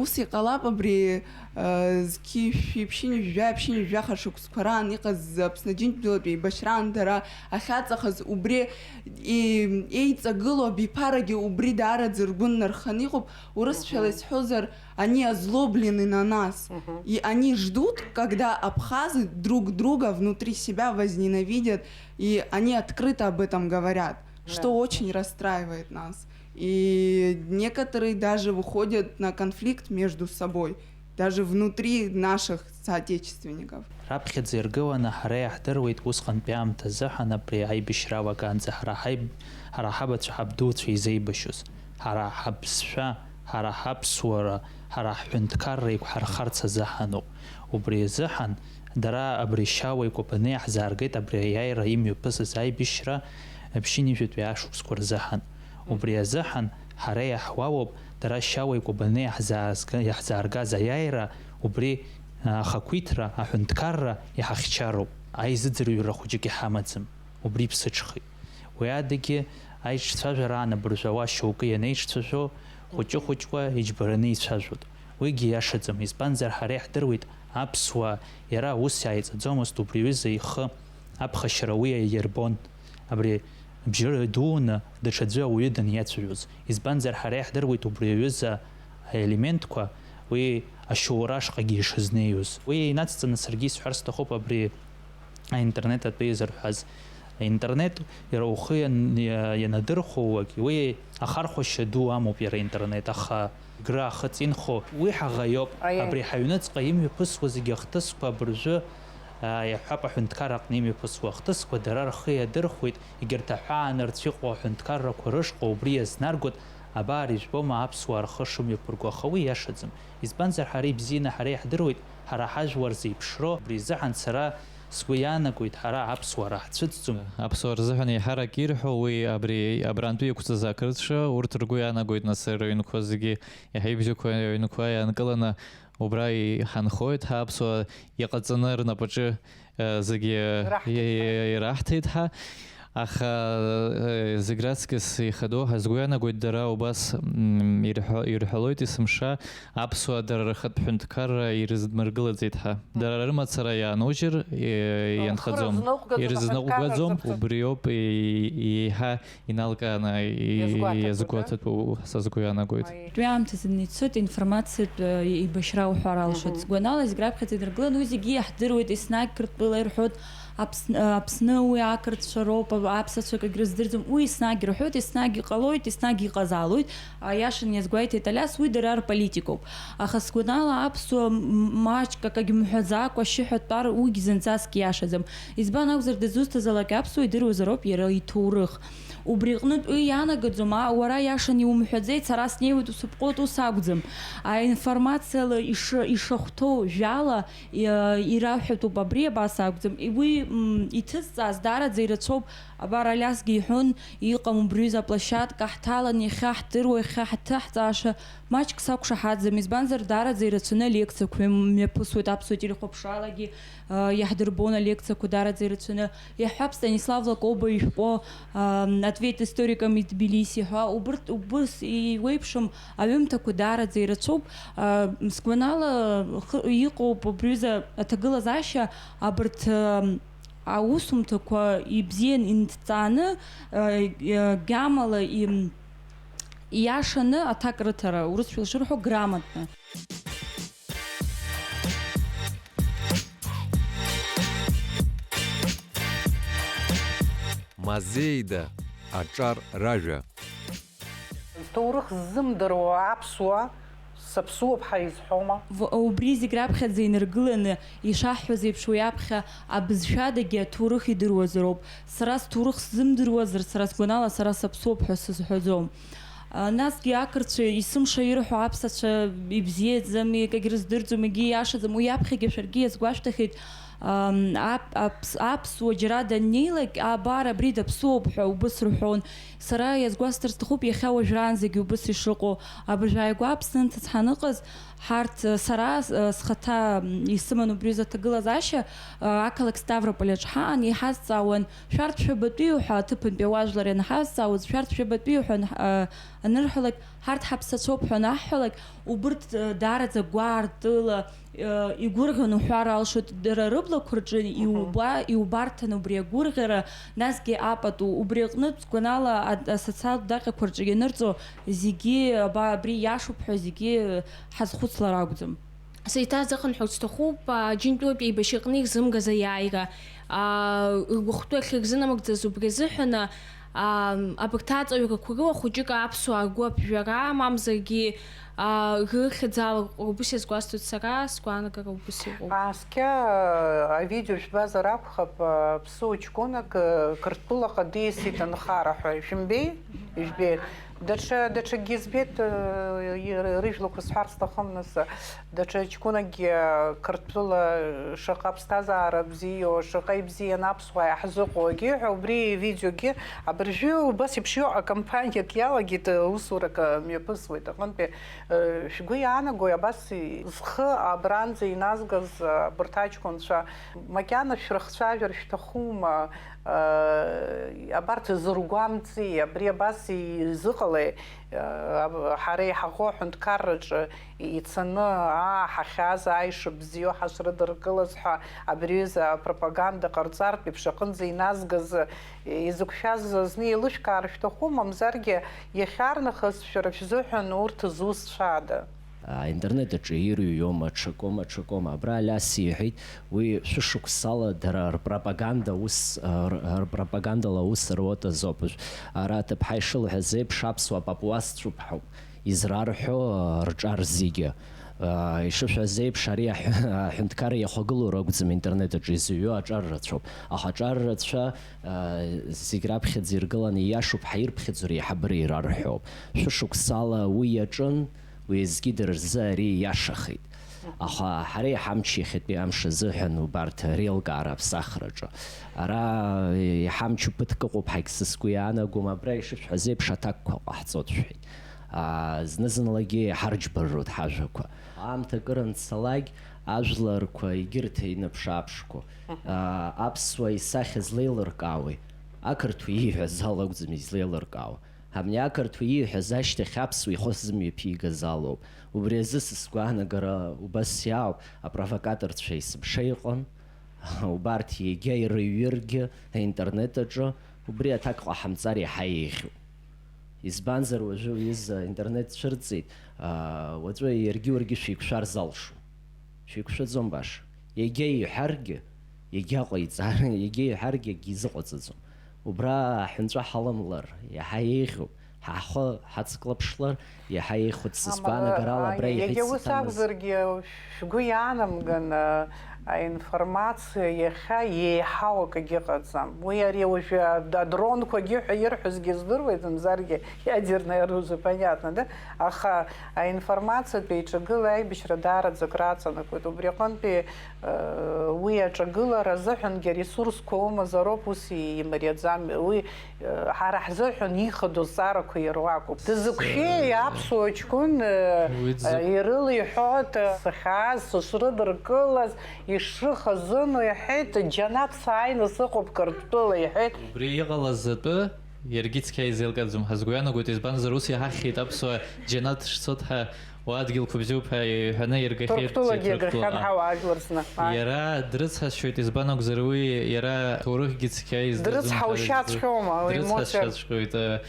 ус иҟалап, абри Зқьи шәи ԥшьынҩажәи жәаҩа, ԥшьынҩажәи жәаха шықәсқәа раан иҟаз Аԥсны Аџьынџьтәылатәи еибашьраан дара ахьаҵахаз, убри и-, еиҵагылоу абиԥарагьы убри даараӡа ргәы ннарханы иҟоуп. Урысшәала Мгм. исҳәозар, они озлоблены на нас. Мгм. И они ждут, когда абхазы друг друга внутри себя возненавидят, и они открыто об этом говорят, что Да. очень расстраивает нас. И некоторые даже выходят на конфликт между собой. Даже внутри наших соотечественников. Раԥхьаӡа иргыланы ҳара иаҳдыруеит усҟантәи аамҭазыҳәан абри аибашьра алаганӡа ҳара ҳаиб-, ҳара ҳабацәа ҳабдуцәа изеибашьыз, ҳара ҳаԥсшәа, ҳара ҳаԥсуара, ҳара ҳҳәынҭқарра еиқәҳархарц азыҳәаноуп. Убри азыҳәан Дара абри Шьауеи Кәабанеи иаҳзааргеит абри аиааира имҩаԥысыз аибашьра ԥшьынҩажәатәи ашықәсқәа рзыҳәан. Убри азыҳәан ҳара иаҳуалуп дара Шьауеи Кәабанеи иаҳзаазга-, иаҳзааргаз аиааира, убри ахақәиҭра, аҳәынҭқарра иҳахьчароуп. Аизыӡырҩра хәыҷык иҳамаӡам. Убри иԥсыҽхеит. Уи адагьы аиҿцәажәараан абыржәы ауаа шьоукы ианеиҿцәажәо, хәыҷы-хәыҷқәа иџьбараны ицәажәоит. Уигьы иашаӡам, избанзар, ҳара иаҳдыруеит аԥсуаа иара аус иааиҵаӡомызт, убри аҩыза ихы аԥхашьара уи аирбон, абри абжьы дуны даҽаӡәы ауаҩы даниацәажәоз. Избанзар, ҳара иаҳдыруеит убри аҩыза аелементқәа уи ашьоура ашҟагьы ишызнеиуаз. Уи инацҵаны саргьы исҳәар сҭахуп абри аинтернет атәы изырҳәаз. Аинтернет иара ухы иан-, иа-, ианадырхәуагь, уи ахархәашьа ду амоуп иара аинтернет, аха Гра ахы ҵинхо, уи ҳаӷа иоуп. Аиеи. Абри ҳаҩныҵҟа имҩаԥысуа зегьы ахҭысқәа абыржәы, аа, иаҳҳәап, аҳәынҭқарра аҟны имҩаԥысуа ахҭысқәа дара рхы иадырхәеит, егьырҭ аҳәаанырцә иҟоу аҳәынҭқаррақәа рышҟа убри иазнаргоит, абар, ижәбома аԥсуаа рхы шымҩаԥырго, аха уи иашаӡам. Избанзар, ҳара ибзианы ҳара иаҳдыруеит, ҳара ҳажәлар зеиԥшроу, убри изыҳәан сара сгәы иаанагоит, ҳара аԥсуаа раҳцәыӡӡом. Аԥсуаа рзыҳәан еиҳарак ирҳәо уи абри абрантәи иқәҵаз ақырҭцәа, урҭ ргәы иаанагоит, нас, рыҩнқәа зегьы Иаҳа ибжьақәа аҩнқәа иаанкыланы убра иҳанхоит, ҳа аԥсуаа иҟаҵаны рнапаҿы, э, зегьы Ираҳҭеит ҳәа. Ираҳҭеит ҳәа. Аха, э, зегь раҵкыс ихадоу ҳәа сгәы иаанагоит, дара убас, м, ирҳәо-, ирҳәалоит есымша, аԥсуаа дара рхатә ҳәынҭқарра ирызмыргылаӡеит ҳәа. Дара рымацара иаанужьыр, э, Рхы ианхаӡом. Рызныҟәгаӡом, Ирызныҟәгаӡом, аҳәынҭқарра рзыԥҵәо. Убриоуп, е-, еиҳа Иналкааны и-, Иазгәаҭатәу, да? Иазгәаҭатәу са сгәы иаанагоит. Уи аамҭазы ицоит информациатә, э, еибашьра уҳәар алшоит. Мгм. Сгәанала, зегь раԥхьаӡа инаргылан, уи зегьы иаҳдыруеит, еснагь Қырҭтәыла ирҳәоит, Аԥсн-, э, Аԥсны уи ақырҭцәа роуп, а-, аԥсацәа акгьы рыздырӡом. Уи еснагь ирҳәоит, еснагь иҟалоит, еснагь иҟазаалоит. Аиашаны иазгәеиҭеит Алиас, уи дара рполитикоуп. Аха сгәанала, аԥсуа м-, маҷк акагь мҳәаӡакәа ашьшьыҳәа дтәар, уигь зынӡаск иашаӡам. Избан акәзар, дызусҭазаалак аԥсуа идыруазароуп иара иҭоурых. Убри аҟнытә уи иаанагаӡом, а, уара иашан иумҳәаӡеит, сара снеиуеит, усыпҟоит, ус акәӡам. Аинформациала иш-, ишахәҭоу жәала, иа-, ираҳәатәуп, абри абас акәӡам. Уи, м, иҭызҵааз даараӡа ирацәоуп. Абар, Алиасгьы иҳәон, иҟам убри аҩыза аплощадка ҳҭалан, иахьа ҳдыруа, иахьа ҳҭаҳҵааша, маҷк сақәшаҳаҭӡам, избанзар, даараӡа ирацәаны алекциақәа мҩаԥысуеит аԥсуа телехәаԥшралагьы, а, иаҳдырбон алекциақәа даараӡа ирацәаны. Иаҳҳәап, Станислав Лакоба ишәҟәы, а, «Ответ историкам из Тбилиси» ҳәа, убырҭ, убыс еиуеиԥшым аҩымҭақәа даараӡа ирацәоуп. А, сгәанала, хы-, иҟоуп убри аҩыза аҭагылазаашьа, абарҭ, а, аусумҭақәа ибзиан инҭҵааны, а, а, гьамала им-, ииашаны аҭак рыҭара, урысшәала ишырҳәо, грамотно. Мазеида аҿар ражәа. Зҭоурых ззымдыруа аԥсуа, саԥсуоуп ҳәа изҳәома? В-, убри зегь раԥхьаӡа инаргыланы, ишаҳҳәаз еиԥш, уи аԥхьа абызшәадагьы аҭоурых идыруазароуп. Сара сҭоурых сзымдыруазар, сара сгәанала, сара саԥсуоуп ҳәа сызҳәаӡом. А, насгьы ақырҭцәа есымша ирҳәо аԥсацәа ибзиаӡам, егьагь рыздырӡом, егьи иашаӡам, уи аԥхьагьы шәаргьы иазгәашәҭахьеит, ам, ап-, аԥс-, аԥсуа џьара даннеилак, абар, абри даԥсуоуп ҳәа убыс рҳәон. Сара иазгәасҭар сҭахуп, иахьа уажәраанӡагьы убыс ишыҟоу. Абыржәы ааигәа Аԥсны анҭыҵ ҳаныҟаз, ҳарҭ, сара, схаҭа исыман убри азы аҭагылазаашьа, ақалақь Ставрополь аҿы ҳаан, иҳазҵаауан, шәарҭ шәабатәиу ҳәа аҭыԥантәи ауаажәлар ианҳазҵаауаз, шәарҭ шәабатәиу ҳәа ан-, анырҳәалак, ҳарҭ ҳаԥсацәоуп ҳәа анаҳҳәалак, убырҭ, даараӡа гәаартыла, Э, игәырӷьон уҳәар алшоит, дара рыблақәа рҿы Мгм. иуба-, иубарҭан убри агәырӷьара, насгьы апату. Убри аҟнытә, сгәанала, а-, асоциалтә даҟьақәа рҿы ианырҵо зегьы, аба, абри иашоуп ҳәа зегьы ҳазхәыцлар акәӡам. Сеиҭазыхынҳәырц сҭахуп, а, Џьынџьтәылатәи еибашьраҟны ирзымгаз аиааира, а, ргәыхәтәы ахьырзынамыгӡаз убри азыҳәаны, а, абарҭ аҵаҩрақәа рыла хәыҷык аԥсуаа ргәы аԥжәара, мамзаргьы, А, гыхьӡала убыс иазгәасҭоит сара, сгәаанагара убыс иҟоуп. Ааскьа, авидео жәбазар акәхап, ԥсыуа ҷкәынак Қырҭтәылаҟа диасит анхара ҳәа, ишәымбеи? Ижәбеит. Даҽа, даҽакгьы збеит, рыжәлақәа сҳәар сҭахым, нас, даҽа ҷкәынакгьы Қырҭтәыла шаҟа аԥсҭазаара бзиоу, шаҟа ибзианы аԥсуаа иаҳзыҟоу, егьи ҳәа убри ивидеогьы абыржәы убас еиԥш иҟоу акампаниак иалагеит, усурак мҩаԥысуеит аҟынтәи. Шәгәы иаанагои абас зхы абранӡа иназгаз абарҭ аҷкәынцәа, макьана шәрыхцәажәар шәҭахума? Абарҭ зыргәамҵи, абри абас изыҟалеи? Ҳара иҳаӷоу аҳәынҭқарраҿы ицаны, аа, ҳахьааз аиша бзиоу ҳашрыдыркылаз ҳәа абри аҩыза апропаганда ҟарҵартә еиԥш аҟынӡа иназгаз, изықәшәаз зны еилышәкаар шәҭаху, мамзаргьы иахьарнахыс шәара шәзыҳәан урҭ зусҭцәада? Аинтернет аҿы ирыҩуама, ҽакоума, ҽакоума. Абра Алиас иҳәеит, уи шәышықәсала дара рпропаганда ус, р-, рпропагандала аус руоуп азоуп. Ара аҭыԥҳа ишылҳәаз еиԥш, аԥсуа папуасцәоуп ҳәоуп израрҳәо, рҿар зегьы. Ишышәҳәаз еиԥш, ари аҳәынҭқарра иахагылоу ракәӡам, интернет аҿы изыҩуа аҿар рацәоуп. Аха аҿар рацәа, зегь раԥхьаӡа иргыланы ииашоуп, ҳаирԥхьаӡо реиҳабыра ирарҳәоуп. Шәышықәсала уи иаҿын, уеизгьы дара рзы ари иашахеит. Аха ҳара иҳамч иахьатәи амш азыҳәан убарҭ реилкаара аԥсахраҿы. Ара иҳамчу ԥыҭк ыҟоуп ҳәагь сызгәы иаанагом, абра ишышәҳәаз еиԥш аҭакқәа ҟаҳҵоит шәҳәеит. Зны-зынлагьы иҳарџьбарроуп ҳажәақәа. Аамҭа акыр анцалак, ажәларқәа егьырҭ иныԥш-ааԥшқәоу, аԥсуа исахьа злеилыркаауеи? Ақырҭуа ииҳәаз ала акәӡам излеилыркаауа. Абни ақырҭуа ииҳәаз ашьҭахь аԥсуа ихы зымҩаԥигаз алоуп. Убри азы са сгәаанагара убас иаауп, апровокаторцәа есымша иҟан. Убарҭ егьа ирыҩыргьы аинтернет аҿы убри аҭак ҟаҳамҵар иаҳа еиӷьуп. Избанзар, уажәы уҩыза аинтернет цәырҵит, аа, уаҵәы иаргьы уаргьы шәеиқәшәар залшом. Шәеиқәшәаӡом баша. Егьа иҳәаргьы, егьа ҟаиҵар, егьа иҳәаргьы акгьы изыҟаҵаӡом. Убра аҳәынҵәа ҳаламлар иаҳа еиӷьуп, ҳа ҳхы ҳацклаԥшлар иаҳа еиӷьуп, са сгәаанагарала абра иҳәеит саҭамыз. Егьа ус акәзаргьы, шәгәы иаанамган, аинформациа иахьа еиҳау акгьы ыҟаӡам. Уи ари уажәы адронқәагьы ҳәа ирҳәозгьы здыруеит, мамзаргьы ядерное оружие, понятно, да? Аха аинформациатә еиҿагыла аибашьра даараӡа акраҵанакуеит. Убри аҟынтәи, э, уи аҿагылара азыҳәангьы аресурсқәа умазароуп, ус имариаӡам. Уи, э, ҳара ҳзыҳәан ихадоу зҵаарақәа ируакуп. Дызықәшәеи аԥсуа ҷкәын, э, уи дзы- э, ирылиҳәоит, э, сахьааз, сышрыдыркылаз, ишыхазыну, иҳәеит, џьанаҭ сааины сыҟоуп Қырҭтәыла, иҳәеит. Убри иҟалаз атәы Иаргьы цқьа изеилкааӡом ҳәа сгәы иаанагоит, избанзар, ус иаҳахьхьеит аԥсуаа џьанаҭ шцоит ҳәа, уа адгьылқәа бзиоуп ҳәа иҳәаны иргахьеит. Ҭырқәтәылагьы иргахьан ҳауаажәлар зны. Иара дрыцҳасшьоит, избан акәзар, уи иара ҭоурыхгьы цқьа издырӡом ҳәа. Дрыцҳаушьаҵәҟьома, уи эмоциа? Дрыцҳасшьаҵәҟьоит, э,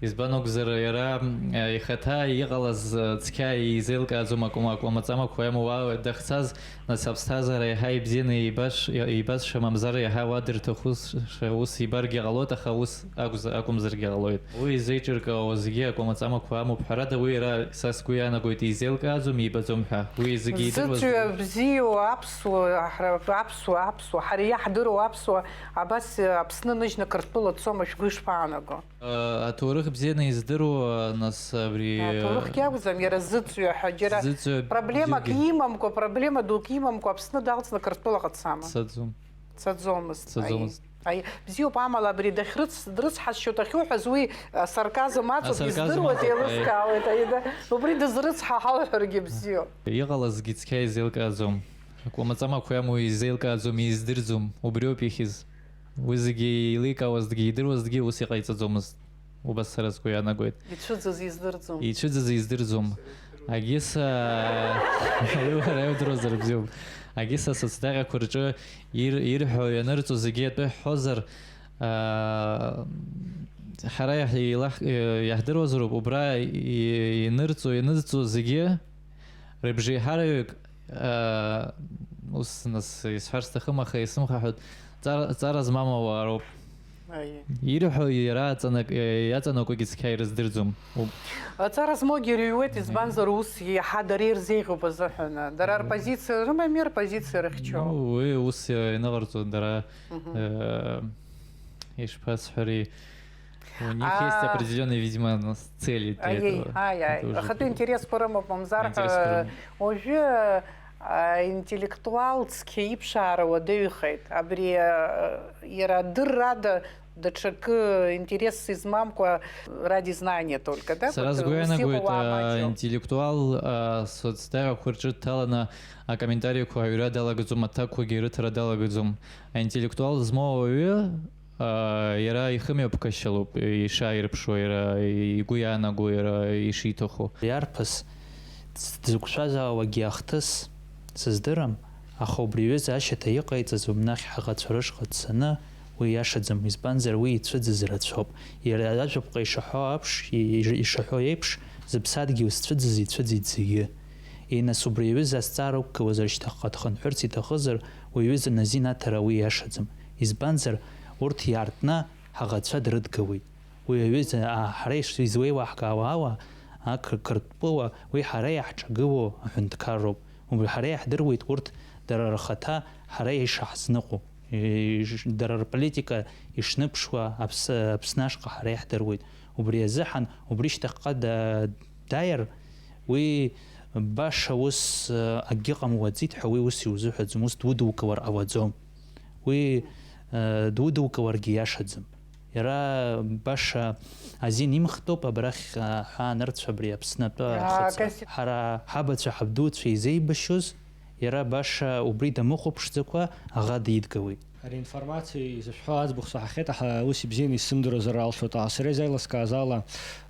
избан акәзар, иара, э, ихаҭа иҟалаз, э, цқьа изеилкааӡом, акәым-, акәамаҵамақәа иамоу уа дахьцаз Нас аԥсҭазаара иаҳа ибзианы еибаш-, еибазша, мамзар иаҳа уа дырҭахузшәа ус ибаргьы ҟалоит, аха ус акәз-, акәымзаргьы ҟалоит. Уи изеиҿыркаауа зегьы акәамаҵамақәа амоуп, ҳәарада, уи иара, са сгәы иаанагоит, изеилкааӡом, ибаӡом ҳәа. Уи зегьы идыруаз. Зыӡырҩы бзиоу аԥсуа, ҳара аԥсуа, аԥсуа, ҳара иаҳдыруа аԥсуа, абас Аԥсны ныжьны Қырҭтәыла дцома, шәгәы ишԥаанаго? Аҭоурых бзианы издыруа, нас, абри, Аҭоурыхгьы акәӡам, иара зыӡырҩы ҳәа џьара зыӡырҩы проблемак џьаргьы имамкәа, проблема дук имамкәа Аԥсны далҵны Қырҭтәылаҟа дцама? Дцаӡом. Дцаӡомызт. Дцаӡомызт. Аи, аи, бзиоуп, амала абри дахьрыц-, дрыцҳасшьоит ахьуҳәаз, уи, а, сарказм аҵоуп, асарказм издыруеит, аҵоуп, аи. Еилыскаауеит, аи, да. Убри дызрыцҳа ҳалҳәаргьы бзиоуп. Иҟалазгьы цқьа изеилкааӡом. Акәамаҵамақәа иамоу изеилкааӡом, издырӡом, убриоуп ихьыз. Уи зегьы еиликаауазҭгьы, идыруазҭгьы ус иҟаиҵаӡомызт. Убас сара сгәы иаанагоит. Ицәыӡыз издырӡом. Ицәыӡыз издырӡом. Агиса, уи уара иудыруазар бзиоуп. Агиса асоцдаҟьақәа рҿы ир-, ирҳәо ианырҵо зегьы атәы ҳҳәозар, аа, ҳара иаҳ-, еилаҳ-, иаҳдыруазароуп, убра и-, инырҵо, ианызҵо зегьы рыбжеиҳараҩык, аа, ус нас исҳәар сҭахым, аха исымхаҳәоит, ҵара, ҵара змам ауаа роуп. Аиеи. Ирҳәо иара аҵанак-, иаҵанакуагьы цқьа ирыздырӡом. Уп. Аҵара змоугьы ирыҩуеит, избанзар, ус иаҳа дара ирзеиӷьуп азыҳәан. Дара рпозициа рымами, рпозициа рыхьчо. Ну, уи ус ианыҟарҵо дара, э, ишԥасҳәари, у них есть А. определённые, видимо, ну, с- цели для Аиеи, этого. аиаи, Это уже ахатәы другое. Интересқәа рымоуп, мамзар ҳәа, Интересқәа рымоуп. Уажәы, а, интеллектуал цқьа иԥшаара уадаҩхеит. Абри, а, иара адыррада даҽакы интерес измамкәа ради знания только, да? Сара Вот, сгәы ус иаанагоит, иҟоу уаа а, маҷуп. интеллектуал, а, соцдаҩрақәа рҿы дҭаланы акомментариақәа аҩра далагаӡом, аҭакқәагьы рыҭара далагаӡом. Аинтеллектуал змоу ауаҩы, а, иара ихымҩаԥгашьалоуп, ишааирԥшуа, иара игәы иаанаго, иара ишиҭаху. Иарԥыс дзықәшәазаауагьы ахҭыс сыздырам, аха убри аҩыза ашьаҭа иҟаиҵаз умнахь ҳаӷацәа рышҟа дцаны, уи иашаӡам, избанзар, уи ицәыӡыз рацәоуп. Иара ажәаԥҟа ишаҳәо аԥш, и-, ишаҳәо еиԥш, зыԥсадгьыл зцәыӡыз ицәыӡит зегьы. Ии, нас убри аҩыза азҵаара уқәгылазар шьҭахьҟа дхынҳәырц иҭахызар, уи аҩыза назин аҭара уи иашаӡам. Избанзар, урҭ иаартны ҳаӷацәа дрыдгылеит. Уи аҩыза, аа, ҳара иш-, излеилаҳкаауа ала, ақыр-, Қырҭтәыла уи ҳара иаҳҿагылоу аҳәынҭқарроуп. Убри ҳара иаҳдыруеит урҭ дара рхаҭа ҳара ишаҳзныҟәо, иш-, дара рполитика ишныԥшуа Аԥс-, Аԥсны ашҟа ҳара иаҳдыруеит. Убри азыҳәан, убри шьҭахьҟа да-, дааир, уи баша ус, э, акгьы ҟамлаӡеит ҳәа уи ус иузыҳәаӡом, ус дудукылар ҟалаӡом. Уи, э, дудукыларгьы иашаӡам. Иара баша азин имхтәуп, абрахь, э, ҳаанырцә абри Аԥснатәы Аа, ахыҵра. касси- Ҳара ҳабацәа ҳабдуцәа изеибашьыз, иара баша убри дамыхәаԥшӡакәа аӷа дидгылеит. Ари аинформациа изышәҳәо аӡбахә саҳахьеит, аха ус ибзианы исзымдыруазар алшоит. Аха сара изеилыскааз ала,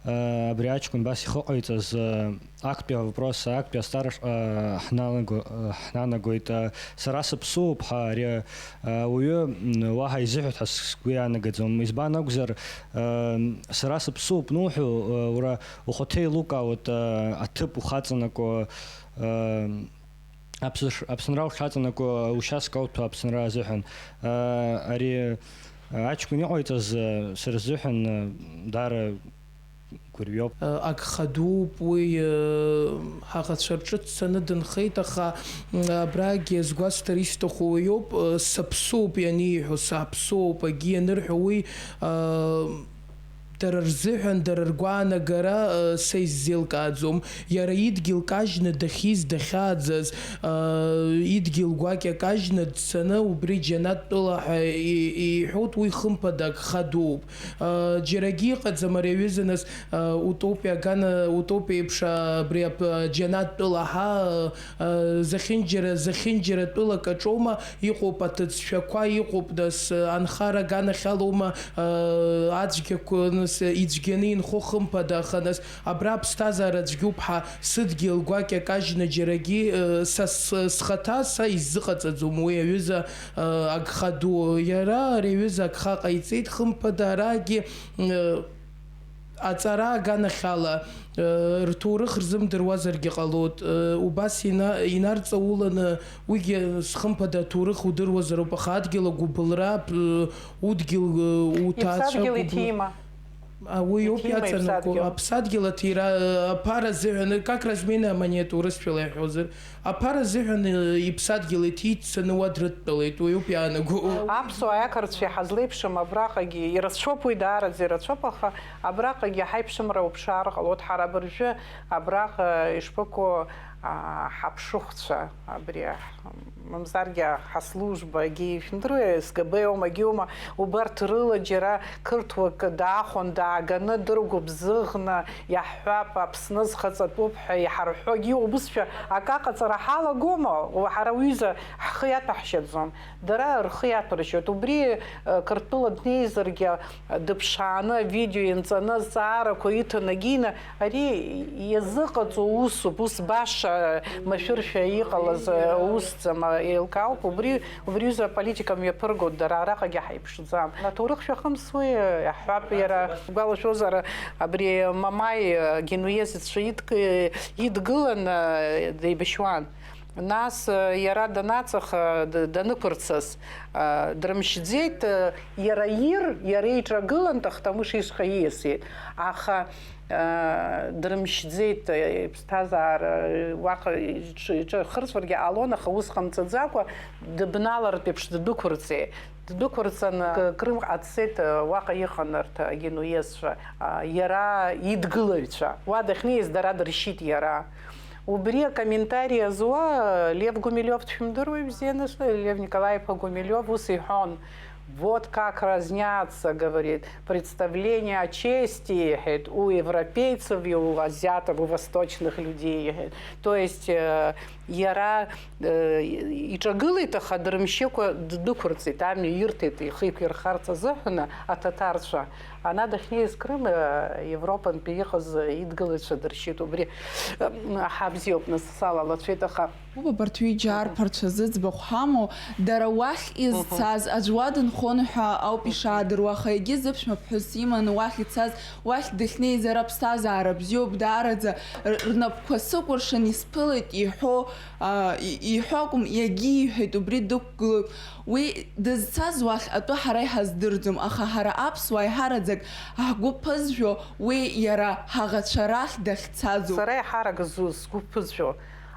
э, абри аҷкәын абас ихы ҟаиҵаз, э, актәи авопрос, актәи азҵаара, э, ҳнанаго-, э, ҳнанагоит. Э, сара сыԥсуоуп ҳәа ари, э, ауаҩы, м, уаҳа изыҳәоит ҳәа сгәы иаанагаӡом. Избан акәзар, э, сара сыԥсуп ануҳәо, э, уара ухаҭа еилукаауеит, э, аҭыԥ ухаҵанакуа, э, Аԥсыш-, Аԥсынра уҽаҵанакуа ушьаскауҭәо Аԥсынра азыҳәан. Э, ари, э, аҷкәын иҟаиҵаз, э, сара сзыҳәан, э, даара гәырҩоуп. Агха дууп уи, э, ҳаӷацәа рҿы дцаны дынхеит, аха, м, абрагьы згәасҭар исҭаху уиоуп, э, саԥсуоуп ианиҳәо, саԥсуоуп, акгьы ианырҳәо уи, э, дара рзыҳәан, дара ргәаанагара, э, са исзеилкааӡом. Иара идгьыл кажьны дахьиз, дахьааӡаз, э, идгьыл гәакьа кажьны дцаны убри џьанаҭтәыла ҳәа и-, иҳәоит, уи хымԥада агха дууп. Э, џьарагьы иҟаӡам ари аҩыза, нас, э, утопиа агана, утопиа еиԥш, э, абри ап-, џьанаҭтәыла ҳа, э, зехьынџьара, зехьынџьара тәылак аҿоума, иҟоуп аҭыӡшәақәа, иҟоуп, нас, анхара аганахьалоума, э, ацәгьақәа, нас, ицәгьаны инхо хымԥада, аха, нас, абра аԥсҭазаара цәгьоуп ҳәа сыдгьыл гәакьа кажьны џьарагьы, э, са с-, схаҭа са исзыҟаҵаӡом уи аҩыза, э, агха ду. Иара ари аҩыза агха ҟаиҵеит, хымԥада, араагьы, э, аҵара аганахьала, э, рҭоурых рзымдыруазаргьы ҟалоит. Э, убас ина-, инарҵауланы, уигьы, схымԥада, аҭоурых удыруазароуп, аха адгьыл агәыбылра, э, удгьыл, э, уҭаацәа Иԥсадгьыл гәыбыл- иҭима. А, уи ауп Иҭима иаҵанакуа. Иԥсадгьыл. Аԥсадгьыл аҭира, э, аԥара азыҳәан, как разменная монета урысшәала иаҳәозар, аԥара азыҳәан, э, иԥсадгьыл иҭиццаны уа дрыдтәалеит, уи ауп иаанаго. Аԥсуааи ақырҭцәеи ҳазлеиԥшым абраҟагьы ирацәоуп, уи даараӡа ирацәоуп, аха абраҟагьы ҳаиԥшымра уԥшаар ҟалоит. Ҳара абыржәы абраҟа ишԥыкәу, а, ҳаԥшыхәцәа, абри, мамзаргьы ҳаслужбагьы, ишәымдыруеи, СГБ иоума, егьиоума, убарҭ рыла џьара қырҭуак даахәан, дааганы, дыргәыбзыӷны, иаҳҳәап, Аԥсны зхаҵатәуп ҳәа иҳарҳәогьы иоуп. Бызшәа акы аҟаҵара ҳалагома? Ҳара уҩыза ҳхы иаҭәаҳшьаӡом, дара рхы иаҭәаршьоит. Убри, э, Қырҭтәыла днеизаргьы, дыԥшааны, авидео ианҵаны, азҵаарақәа иҭаны, агьины, ари иазыҟаҵоу усуп, ус баша машәыршәа иҟалаз, э, усӡам, э, еилкаауп. Убри, убри аҩыза аполитика мҩаԥыргоит, дара араҟагьы ҳаиԥшӡам. Аҭоурых шәахымс уи, э, иаҳҳәап, иара, гәалашәозар, абри Мамаи, э, генуезеццәа идк-, идгылан, э, деибашьуан. Нас, э, иара данаҵаха, д-, данықәырцаз, э, дрымшьӡеит, э, иара ир, иара иҿагылан, Тахтамыш ишҟа ииасит. Аха, э, дрымшьӡеит, э, иԥсҭазаара, э, уаҟа иҿы, иҿы ахырҵәаргьы ҟалон, аха ус ҟамҵаӡакәа, дыбналартә еиԥш ддәықәырҵеит. Ддәықәырҵан, к-, Крымҟа дцеит, э, уаҟа иҟан арҭ агенуезцәа, э, иара идгылаҩцәа. Уа дахьнеиз дара дыршьит иара. Убри акомментариа зуа Лев Гумилиов дшәымдыруеи бзианы, Лев Николаи-иԥа Гумилиов ус иҳәон, вот как разнятся, говорит, представления о чести, иҳәеит, у европейцев и у азиатов, у восточных людей, иҳәеит. То есть, э, иара, э, иҿагылеит, аха дырмшьыкәа ддәықәырҵеит, амҩа ирҭеит ихы иқәирхарц азыҳәан аҭаҭарцәа. Ана дахьнеиз Крым, э, Европантәи иҟаз идгылаҩцәа дыршьит, убри, э, ҳа бзиоуп, нас салалацәеит, аха. Убарҭ ҩыџьа арԥарцәа зыӡбахә ҳамоу, дара уахь изцаз аӡә уа дынхон ҳәа ауп ишаадыруа, аха егьи зыԥшәма ԥҳәыс иманы уахь ицаз, уахь дахьнеиз ара ԥсҭазаара бзиоуп, даараӡа р-, рнапқәа сыкәыршан исԥылеит иҳәо, а, и-, иҳәо акәым, иагьиҳәеит, убри дықәгылоит. Уи дызцаз уахь атәы ҳара иҳаздырӡом, аха ҳара аԥсуаа еиҳараӡак ҳгәы ԥызжәо уи иара ҳаӷацәа рахь дахьцаӡоуп. Сара еиҳарак зу-, сгәы ԥызжәо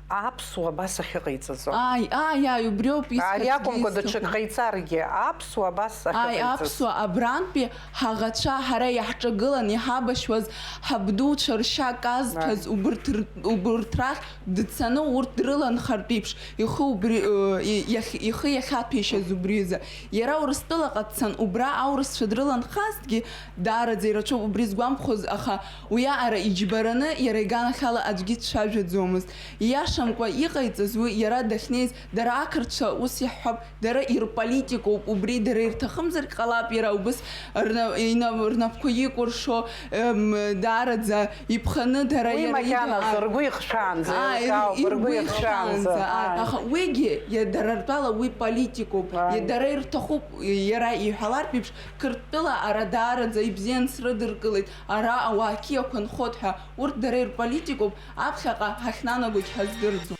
аԥсуа абас ахьыҟаиҵаӡо. Ааи, ааи, ааи, убриоуп исҳәарц. Ари акәымкәа, даҽак ҟаиҵаргьы, аԥсуа абас ахьыҟаиҵаз. Ааи, аԥсуа абрантәи ҳаӷацәа, ҳара иаҳҿагылан иҳабашьуаз, ҳабдуцәа ршьа казҭәаз, ааи, убырҭ р-, убырҭ рахь дцаны урҭ дрыланхартә еиԥш, ихы убри, ы, и-, иахь-, ихы иахьаҭәеишьаз убриазы. Иара Урыстәылаҟа дцан, убра аурысцәа дрыланхазҭгьы, даараӡа ирацәоуп убри згәамԥхоз, аха уиаҟара иџьбараны, иара иганахьала аӡәгьы дцәажәаӡомызт. Ииашамкәа иҟаиҵаз уи, иара дахьнеиз, дара ақырҭцәа ус иаҳҳәап, дара ирполитикоуп, убри дара ирҭахымзаргь ҟалап, иара убыс рна-, ина-, рнапқәа икәыршо, Ем, даараӡа иԥханы дара. Уи иара макьаназы, идуаа ргәы ихшәаанӡа, ааи, еилкаауп, ир-, ргәы иргәы ихшәаанӡа, ихшәаанӡа, ааи, ааи. Аха уигьы, иа-, дара ртәала уи политикоуп. Ааи. Иа-, дара ирҭахуп, иара иҳәалартә еиԥш, Қырҭтәыла ара даараӡа ибзиан срыдыркылеит, ара ауаа қьиақәа нхоит ҳәа, урҭ дара ирполитикоуп, аԥхьаҟа ҳахьнанагогь ҳаздырӡом.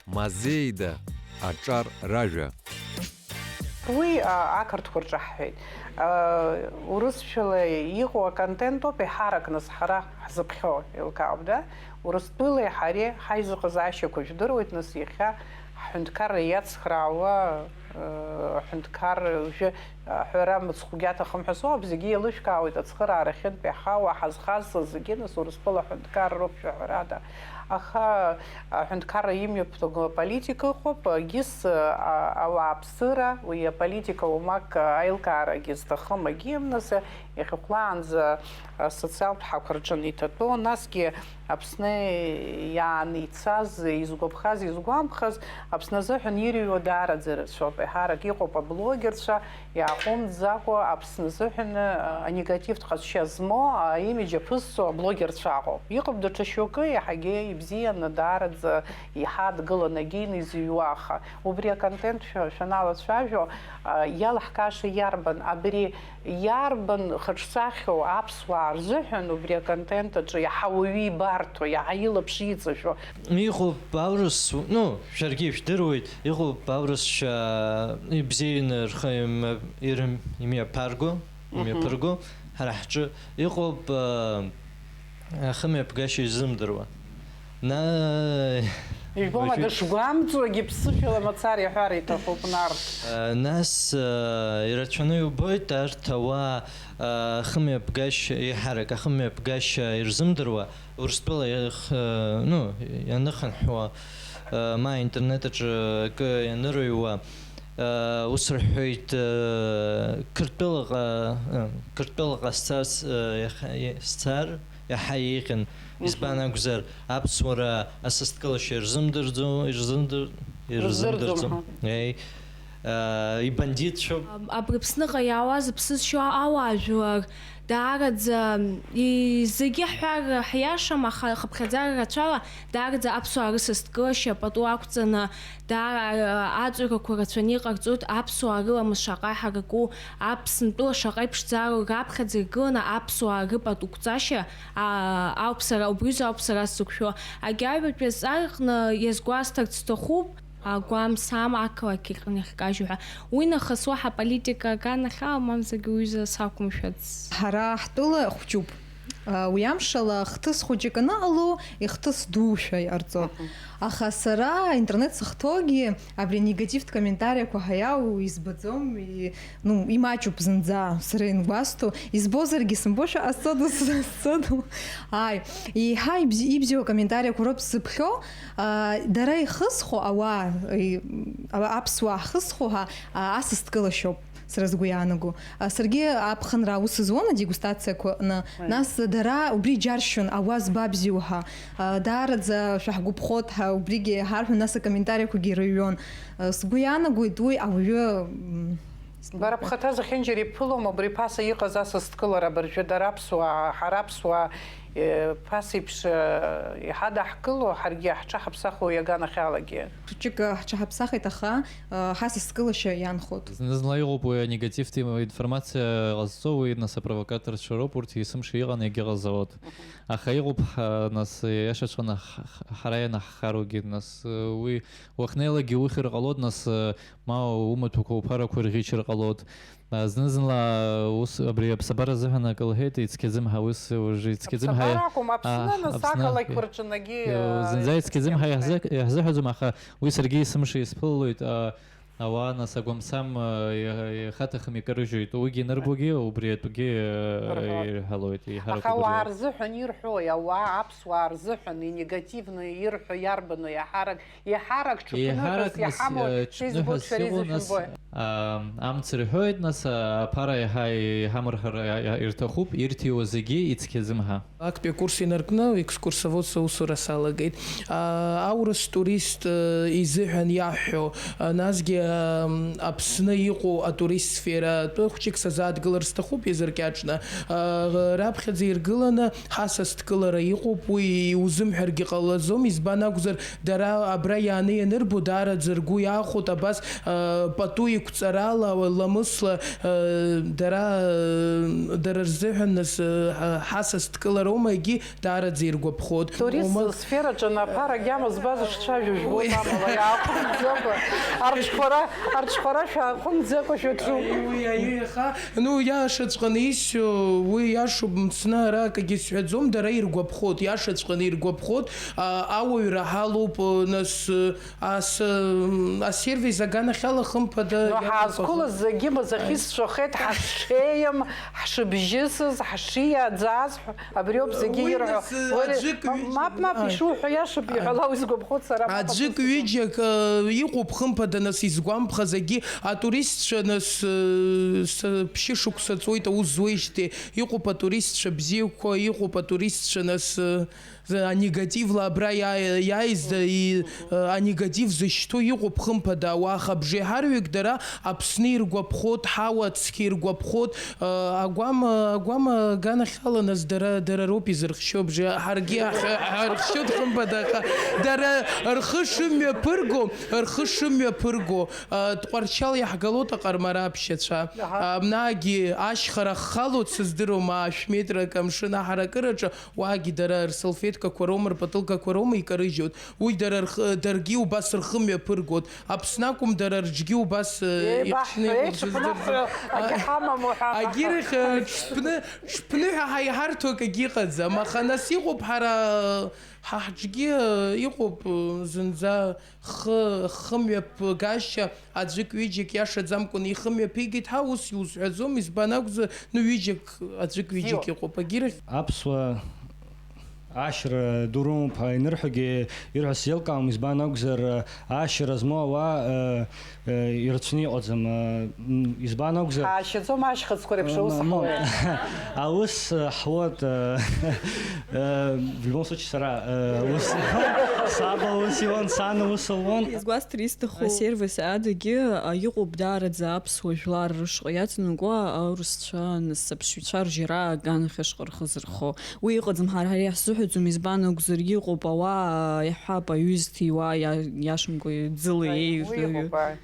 Мазеида аҿар ражәа. Уи, а, ақырҭқәа рҿаҳҳәеит. А, урысшәала иҟоу аконтентоуп еиҳарак нас ҳара ҳзыԥхьо, еилкаауп, да? Урыстәылеи ҳареи ҳаизыҟазаашьақәа жәдыруеит, нас иахьа ҳҳәынҭқарра иацхраауа, э, аҳәынҭқарра уажәы, аҳәара мыцхәгьы аҭахым ҳәа соуп, зегьы еилышәкаауеит ацхыраара ахьынтә иаҳауа, ҳазхазҵаз зегьы, нас, Урыстәыла аҳәынҭқарра роуп шәаҳәарада. Аха аҳәынҭқарра имҩаԥнаго аполитика ыҟоуп, егьыс, а, ауааԥсыра, уи аполитика уамак аилкаарагьы зҭахым агьым, нас, иахьахәлаанӡа асоциалтә ҳақәа рҿы аниҭатәо, насгьы Аԥсны иааны ицаз, изгәаԥхаз, изгәамԥхаз, Аԥсны азыҳәан ирыҩуа даараӡа ирацәоуп. Еиҳарак иҟоуп аблогерцәа, иааҟәымҵӡакәа Аԥсны азыҳәан, а, анегативтә ҟазшьа змоу, аимидж аԥызҵо аблогерцәа ыҟоуп. Иҟоуп даҽа шьоукы, иаҳагьы ибзианы, даараӡа иҳадгыланы, агьины изыҩуа, аха убри аконтент шәа-, шәаналацәажәо, а, иалаҳкааша иарбан? Абри иарбан хаҿсахьоу аԥсуаа рзыҳәан убри аконтент аҿы иаҳа уаҩы ибарҭо, иаҳа илаԥш иҵашәо? Иҟоуп аурыс, ну, шәаргьы ижәдыруеит, иҟоуп аурысшәа ибзианы рхы им-, ирым-, имҩаԥарго, Мгм. имҩаԥырго, ҳара ҳҿы иҟоуп, а, ахымҩаԥгашьа изымдыруа. На-, Ижәбома, уажәы- дышгәамҵуагьы ԥсышәала мацара иҳәар иҭахуп, Нарҭ. Э, нас, э, ирацәаны иубоит арҭ ауаа, э, ахымҩаԥгашьа, еиҳарак ахымҩаԥгашьа ирзымдыруа, Урыстәыла иах-, э, ну, ианыхынҳәуа, э, ма аинтернет аҿы акы ианырыҩуа, э, ус рҳәоит, э, Қырҭтәылаҟа, э, Қырҭтәылаҟа сцарц, э, иаха-, и-, сцар, иаҳа еиӷьын. Мгм. Избан акәзар, аԥсуара асасдкылашьа ирзымдырӡо-, ирзымдыр-, Рыздырӡом, ирзымдырӡом. Ҳа. Еи. Ибандитцәоуп. Абри Аԥсныҟа иаауаз аԥсызшьо ауаажәлар даараӡа, зегьы ҳҳәар ҳиашам, аха хыԥхьаӡара рацәала даараӡа аԥсуаа рысасдкылашьа пату ақәҵаны, даара аҵҩрақәа рацәаны иҟарҵоит. Аԥсуаа рыламыс шаҟа иҳараку, Аԥсынтәыла шаҟа иԥшӡароу, раԥхьаӡа иргыланы аԥсуаа рыпату қәҵашьа ауп сара, убриазы ауп сара сзықәшәо. Агьааҩбатәи азҵаарҟны иазгәасҭарц сҭахуп. Агәам сам ақалақь иҟны иахькажьу ҳәа. Уи нахыс уаҳа аполитика аганахьала, мамзаргьы уҩыза сақәымшәац. Ҳара ҳтәыла хәҷуп. Уи амшала хҭыс хәыҷык аныҟало, ихҭыс дуушәа иҟарҵо. Аха сара аинтернет сыхҭоугьы абри анегативтә комментариақәа ҳәа иаау избаӡом, и- ну, имаҷуп зынӡа, сара иангәасҭо, избозаргьы сымбошәа ҟасҵода, сцода. Ааи, еиҳа ибзи- ибзиоу акомментариақәа роуп сзыԥхьо, аа, дара ихысхо ауаа, и- а- аԥсуаа ҳхысхо ҳәа, аа, асасдкылашьоуп, сара сгәы иаанаго. А, саргьы аԥхынра аус зуан адегустациақәа аҟны, нас дара убри иџьаршьон, ауаа збабзиоу ҳәа. А, даараӡа шәаҳгәаԥхоит ҳәа убригьы ҳарҳәон, нас акомментариақәагьы ирыҩуан. Сгәы иаанагоит уи ауаҩы, м, Бара бхаҭа зехьынџьара ибԥылом абри ԥаса иҟаз асасдкылара абыржәы дара аԥсуаа, ҳара аԥсуаа, э, ԥасеиԥш, э, иҳадаҳкыло, ҳаргьы иаҳҽаҳаԥсахуа иаганахьалагьы. Хәыҷык, э, ҳҽаҳаԥсахит, аха, э, ҳасасдкылашьа иаанхоит. Зны-зынла иҟоуп уи анегативтә информациа ҟазҵо, уи нас апровокаторцәа роуп, урҭ есымша иҟан, иагьыҟазаауеит. Аха иҟоуп, ҳа, нас, иашаҵәҟьаны ҳ-, ҳ-, ҳара ианаҳхароугьы, нас, уи уахнеилагьы ухьыр ҟалоит, нас, ма умаҭәақәа уԥарақәа ирӷьычыр ҟалоит. Зны-зынла ус, абри аԥсабара азыҳәан акы лҳәеит, ицқьаӡым ҳәа, ус уажәы ицқьаӡым ҳәа. Аԥсабара акәым, Аԥсны, а, нас, Аԥсны, ақалақьқәа рҿы егьи, иу-, а, зынӡа ицқьаӡым ҳәа иаҳзы-, иаҳзыҳәаӡом, аха уи саргьы есымша исԥылоит, а, ауаа, нас, агәамсам, а, иа-, иахаҭахым икарыжьуеит, уигьы анырбогьы, убри атәгьы, а, Рҳәоит. Ирҳәалоит, еиҳарак Аха убри ауаа ауп. Рзыҳәан ирҳәои, ауаа, аԥсуаа рзыҳәан, инегативно ирҳәо иарбану, иаҳарак Иаҳарак ҽыԥныҳәас Еиҳарак, нас, иҳамоу, э, шәа ҽыԥныҳәас избоит, шәара иҟоу, нас, изыжәбои? А, амц рҳәоит, нас, а, аԥара иаҳа иҳамырҳар, а, а, ирҭахуп, ирҭиуа зегьы ицқьаӡым ҳәа. Актәи акурс инаркны, екскурсоводс аусура салагеит. А, аурыс турист, э, изыҳәан иаҳҳәо, а, насгьы, а, Аԥсны иҟоу атурист сфера атәы хәҷык сазааҭгылар сҭахуп иазыркьаҿны. А, раԥхьаӡа иргыланы ҳасасдкылара иҟоуп, уи иузымҳәаргьы ҟалаӡом, избан акәзар, Дара абра иааны ианырбо, даараӡа ргәы иаахәоит абас, э, пату еиқәҵарала, ламысла, э, дара, э, дара рзыҳәан нас, э, ҳа-, ҳасас дкылароума, егьи даараӡа иргәаԥхоит. Турист Ома- сфераҿы аԥара агьама збаз шцәажәо жәбоит, Уи- амала иаахәымӡакәа, арҽхәара, арҽхәара шәааҟәымӡакәа шәаҿуп. Уи аиеиха, ну, иашаҵәҟьаны исҳәо, уи иашоуп, мцны ара акгьы сҳәаӡом, дара иргәаԥхоит, иашаҵәҟьаны иргәаԥхоит, а, ауаҩра ҳалоуп, нас, ас-, асервис аганахьала, хымԥада, Но иалоуп ҳаазқәылаз азы. Зегьы мазохистцәахеит, ҳашеим, ҳшыбжьысыз, ҳшиаӡаз, абриоуп зегьы Уи ирҳәо. нас, Уи аӡәык ма-, ҩыџьа-, мап, мап, ааи. Ишуҳәо иашоуп, Ааи. Иҳәала уи сгәаԥхоит сара, мап, Аӡәык абас ҩыџьак, э, иҟоуп, хымԥада, нас изгәамԥхаз зегьы атуристцәа, нас, э, с-, ԥшьышықәса ҵуеит аус зуеижьҭеи, иҟоуп атуристцәа бзиақәа, иҟоуп атуристцәа, нас, э, Анегативла абра иа-, иааиз, и-, анегатив зышьҭоу иҟоуп, хымԥада, ауаа хабжеиҳарҩык дара Аԥсны иргәаԥхоит, ҳауа цқьа иргәаԥхоит, агәама, агәама аганахьала, нас дара, дара роуп изырхшьо абжеи, ҳаргьы ҳа-, ҳархшьоит, хымԥада, аха дара рхы шымҩаԥырго, рхы шымҩаԥырго, Тҟәарчал иаҳгалоит аҟармара аԥшьацәа. Аҳа. Абнагьы ашьхара ххалоит, сыздыруам, ашә метрак амшын аҳаракыраҿы, Уаагьы дара рсалфеткақәа роума, рпатылкақәа роума икарыжьуеит. Уи дара рхы, даргьы убас рхы мҩаԥыргоит. Аԥсны акәым, дара рҿгьы убас, э, Еибаҳҳәеи, иҟшны иҟоу ҽыԥныҳәа сыздырӡом. Акы ҳамам уҳәа. Агьырахь, э, ҽԥны, ҽԥныҳәа ҳаиҳарҭо акагьы ыҟаӡам. Аха нас иҟоуп ҳара, ҳа ҳҿгьы, э, иҟоуп, э, зынӡа хы, хымҩаԥгашьа. Аӡәык-ҩыџьак иашаӡамкәан ихы мҩаԥигеит ҳәа ус иузҳәаӡом, избан акәзар, ну, ҩыџьак, аӡәык-ҩыџьак Бзиоуп. Иҟоуп, агьырахь. Аԥсуаа, Ашьра ду рымоуп ҳәа инырҳәогьы ирҳәо сзеилкаауам, избан акәзар, ашьра змоу ауаа, э, э, ирацәаны иҟаӡам, э, м, избан акәзар, Ҳаашьаӡом ашьхыцқәа реиԥш аус м, м, ҳуеит. Аус, э, ҳуеит, э, э, в любом случае, сара, э, ус, саб аус иуан, сан аус луан. Изгәасҭар исҭаху, асервис адагьы, а, иҟоуп даараӡа аԥсуа жәлар рышҟа иацныҟәо аурысцәа, нас аԥсшьаҩцәа ржьара аганахь ашҟа рхы зырхо. Уи иҟаӡам, ҳара, ҳара иаҳзыҳәаӡом, избан акәзар, иҟоуп ауаа, иаҳҳәап, аҩыза иуа, иа-, иашамкәа ӡыла Аи, еи-, уи иҟоуп, аи.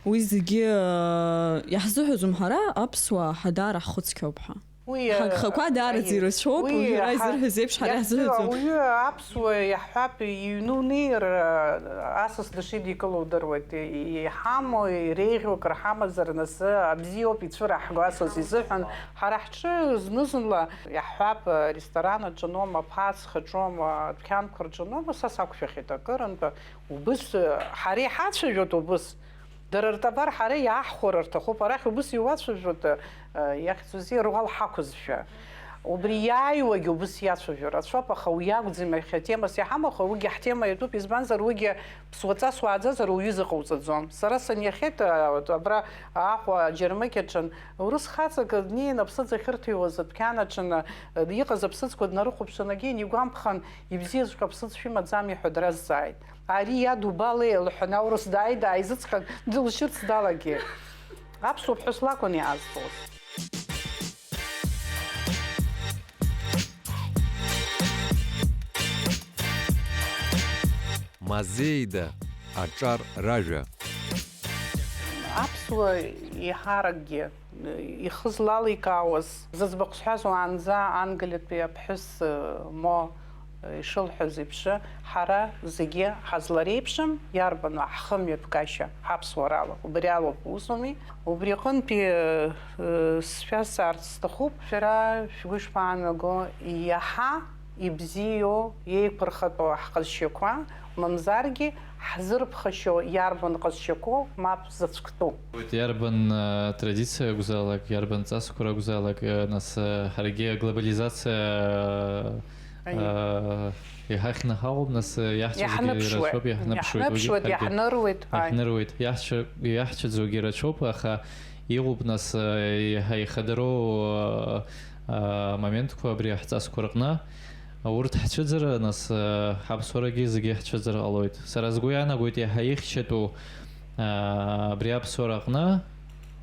Уи зегьы, э, иаҳзыҳәаӡом ҳара, аԥсуаа, ҳа даара ҳхы цқьоуп ҳәа. Уи, э, Ҳагхақәа даараӡа аи, ирацәоуп, уи уажәы ара ҳа-, изырҳәаз еиԥш, ҳара иаҳзыҳәаӡом. Ауаҩы аԥсуа иаҳҳәап, иҩны унеир, э, асас дышидикыло удыруеит. И-, иҳамоу, иреиӷьу акыр ҳамазар, нас, э, абзиоуп, ицәыраҳго асас изыҳәан. Ҳара ҳҿы зны-зынла иаҳҳәап, э, ресторан аҿы ноума, аԥацха аҿоума, адәқьанқәа рҿы ноума, са сақәшәахьеит акырынтә. Убыс, э, ҳара иҳацәажәоит убыс. Дара ртовар ҳара иааҳхәар рҭахуп, арахь убыс иуацәажәоит, э, иахьӡузеи, руал ҳақәызшәа. Убри иааиуагьы убыс иацәажәо рацәоуп, аха уи акәӡам иахьа темас иҳамоу, аха уигьы ҳтема иатәуп, избанзар, уигьы ԥсуаҵас уааӡазар уҩыза ҟауҵаӡом. Сара саниахьеит, э, абра Аҟәа аџьармыкьаҿын, урыс хаҵак днеин аԥсыӡ ахьырҭыҩуаз адәқьан аҿын, э, иҟаз аԥсыӡқәа днарыхәаԥшын, агьин игәамԥхан, ибзиаҵәҟьа аԥсыӡ шәымаӡами ҳәа дразҵааит. Ари иадубалеи? Лҳәан, аурыс дааит, дааизыҵҟьан, дылшьырц далагеит. Аԥсуа ԥҳәыс лакәын иаазҵоз. Мазеида аҿар ражәа. Аԥсуа еиҳаракгьы ихы злаликаауаз, зыӡбахә сҳәаз уаанӡа англиатәи аԥҳәыс, мо, ишылҳәаз еиԥш, ҳара зегьы ҳазлареиԥшым, иарбану ҳхымҩаԥгашьа ҳаԥсуарала? Убри алоуп, усуми? Убри аҟынтәи, э, сшәазҵаарц сҭахуп, шәара шәгәы ишԥаанаго, иаҳа ибзиоу, еиқәырхатәу ҳҟазшьақәа, мамзаргьы ҳзырԥхашьо иарбан ҟазшьақәоу мап зацәктәу? Иарбан, э, традициа акәзаалак, иарбан ҵасқәа ракәзаалак, э, нас, э, ҳаргьы аглобализациа, э, Аиеи. э, иҳахьны ҳаҟоуп, нас, э, иаҳцәазгьы Иаҳныԥшуеит. Ирацәоуп, иаҳныԥшуеит, уигьы Иаҳныԥшуеит, ҳаргьы. Иаҳныруеит, аи. Иаҳныруеит, иаҳцәа-, иаҳцәаӡогьы рацәоуп, аха иҟоуп, нас, э, иаҳа ихадароу, э, э, моментқәа абри ҳҵасқәа рҟны. Урҭ ҳцәыӡыр, нас, э, ҳаԥсуарагьы зегьы ҳцәыӡыр ҟалоит. Сара сгәы иаанагоит, иаҳа ихьчатәу, э, абри аԥсуара аҟны,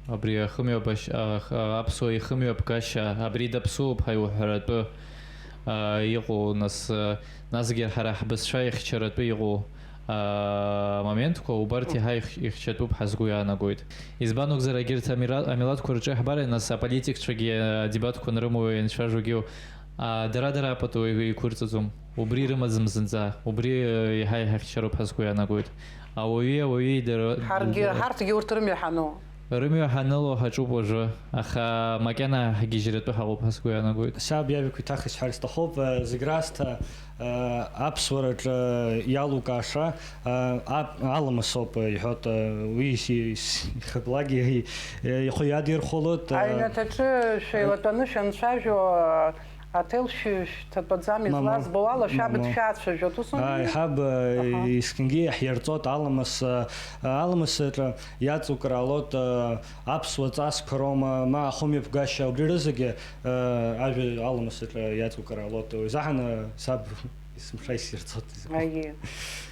абри ахымҩаԥгашьа, а, х-, аԥсуа ихымҩаԥгашьа, абри даԥсуоуп ҳәа иуҳәаратәы, э, иҟоу, нас, э, насгьы ҳара ҳбызшәа ихьчаратәы иҟоу, а, моментқәа, убарҭ Мм. иаҳа их-, ихьчатәуп ҳәа сгәы иаанагоит. Избан акәзар, егьырҭ амира-, амилаҭқәа рҿы иаҳбар, нас аполитикцәагьы адебатқәа анрымоу, ианцәажәогьы, а, дара-дара апату еиқәырҵаӡом. Убри ирымаӡам зынӡа. Убри, э, иаҳа иҳахьчароуп ҳәа сгәы иаанагоит. Ауаҩи ауаҩи идара-, Ҳаргьы, д-, ҳарҭгьы урҭ рымҩа ҳану. Рымҩа ҳаныло ҳаҿуп уажәы, аха макьана ҳгьежьратәы ҳаҟоуп ҳәа сгәы иаанагоит. Саб иажәақәа иҭахыс ҳәар сҭахуп, э, зегь раасҭа, э, аԥсуараҿы иалукааша, э, ап-, аламыс ауп, э, иҳәоит, э, уи ис-, ис-, ихатәлагьы, э, ихы иадирхәалоит, э, Аҩнаҭаҿы шәеилатәаны шәанцәажәо, э, Аҭел шәи-, шәҭатәаӡам, Мамоу. излазбо ала, шәаб Мамоу. дшәацәажәоит, ус ауми? Ааи, ҳаб, Аҳа. есқьынгьы иаҳирҵоит, аламыс, аламыс аҿы иаҵукыр ҟалоит, аԥсуа ҵасқәа роума, ма ахымҩаԥгашьа, убри рызегьы, ажәа аламыс аҿы иаҵукыр ҟалоит. Уи заҳан саб есымша исирҵоит. Аиеи.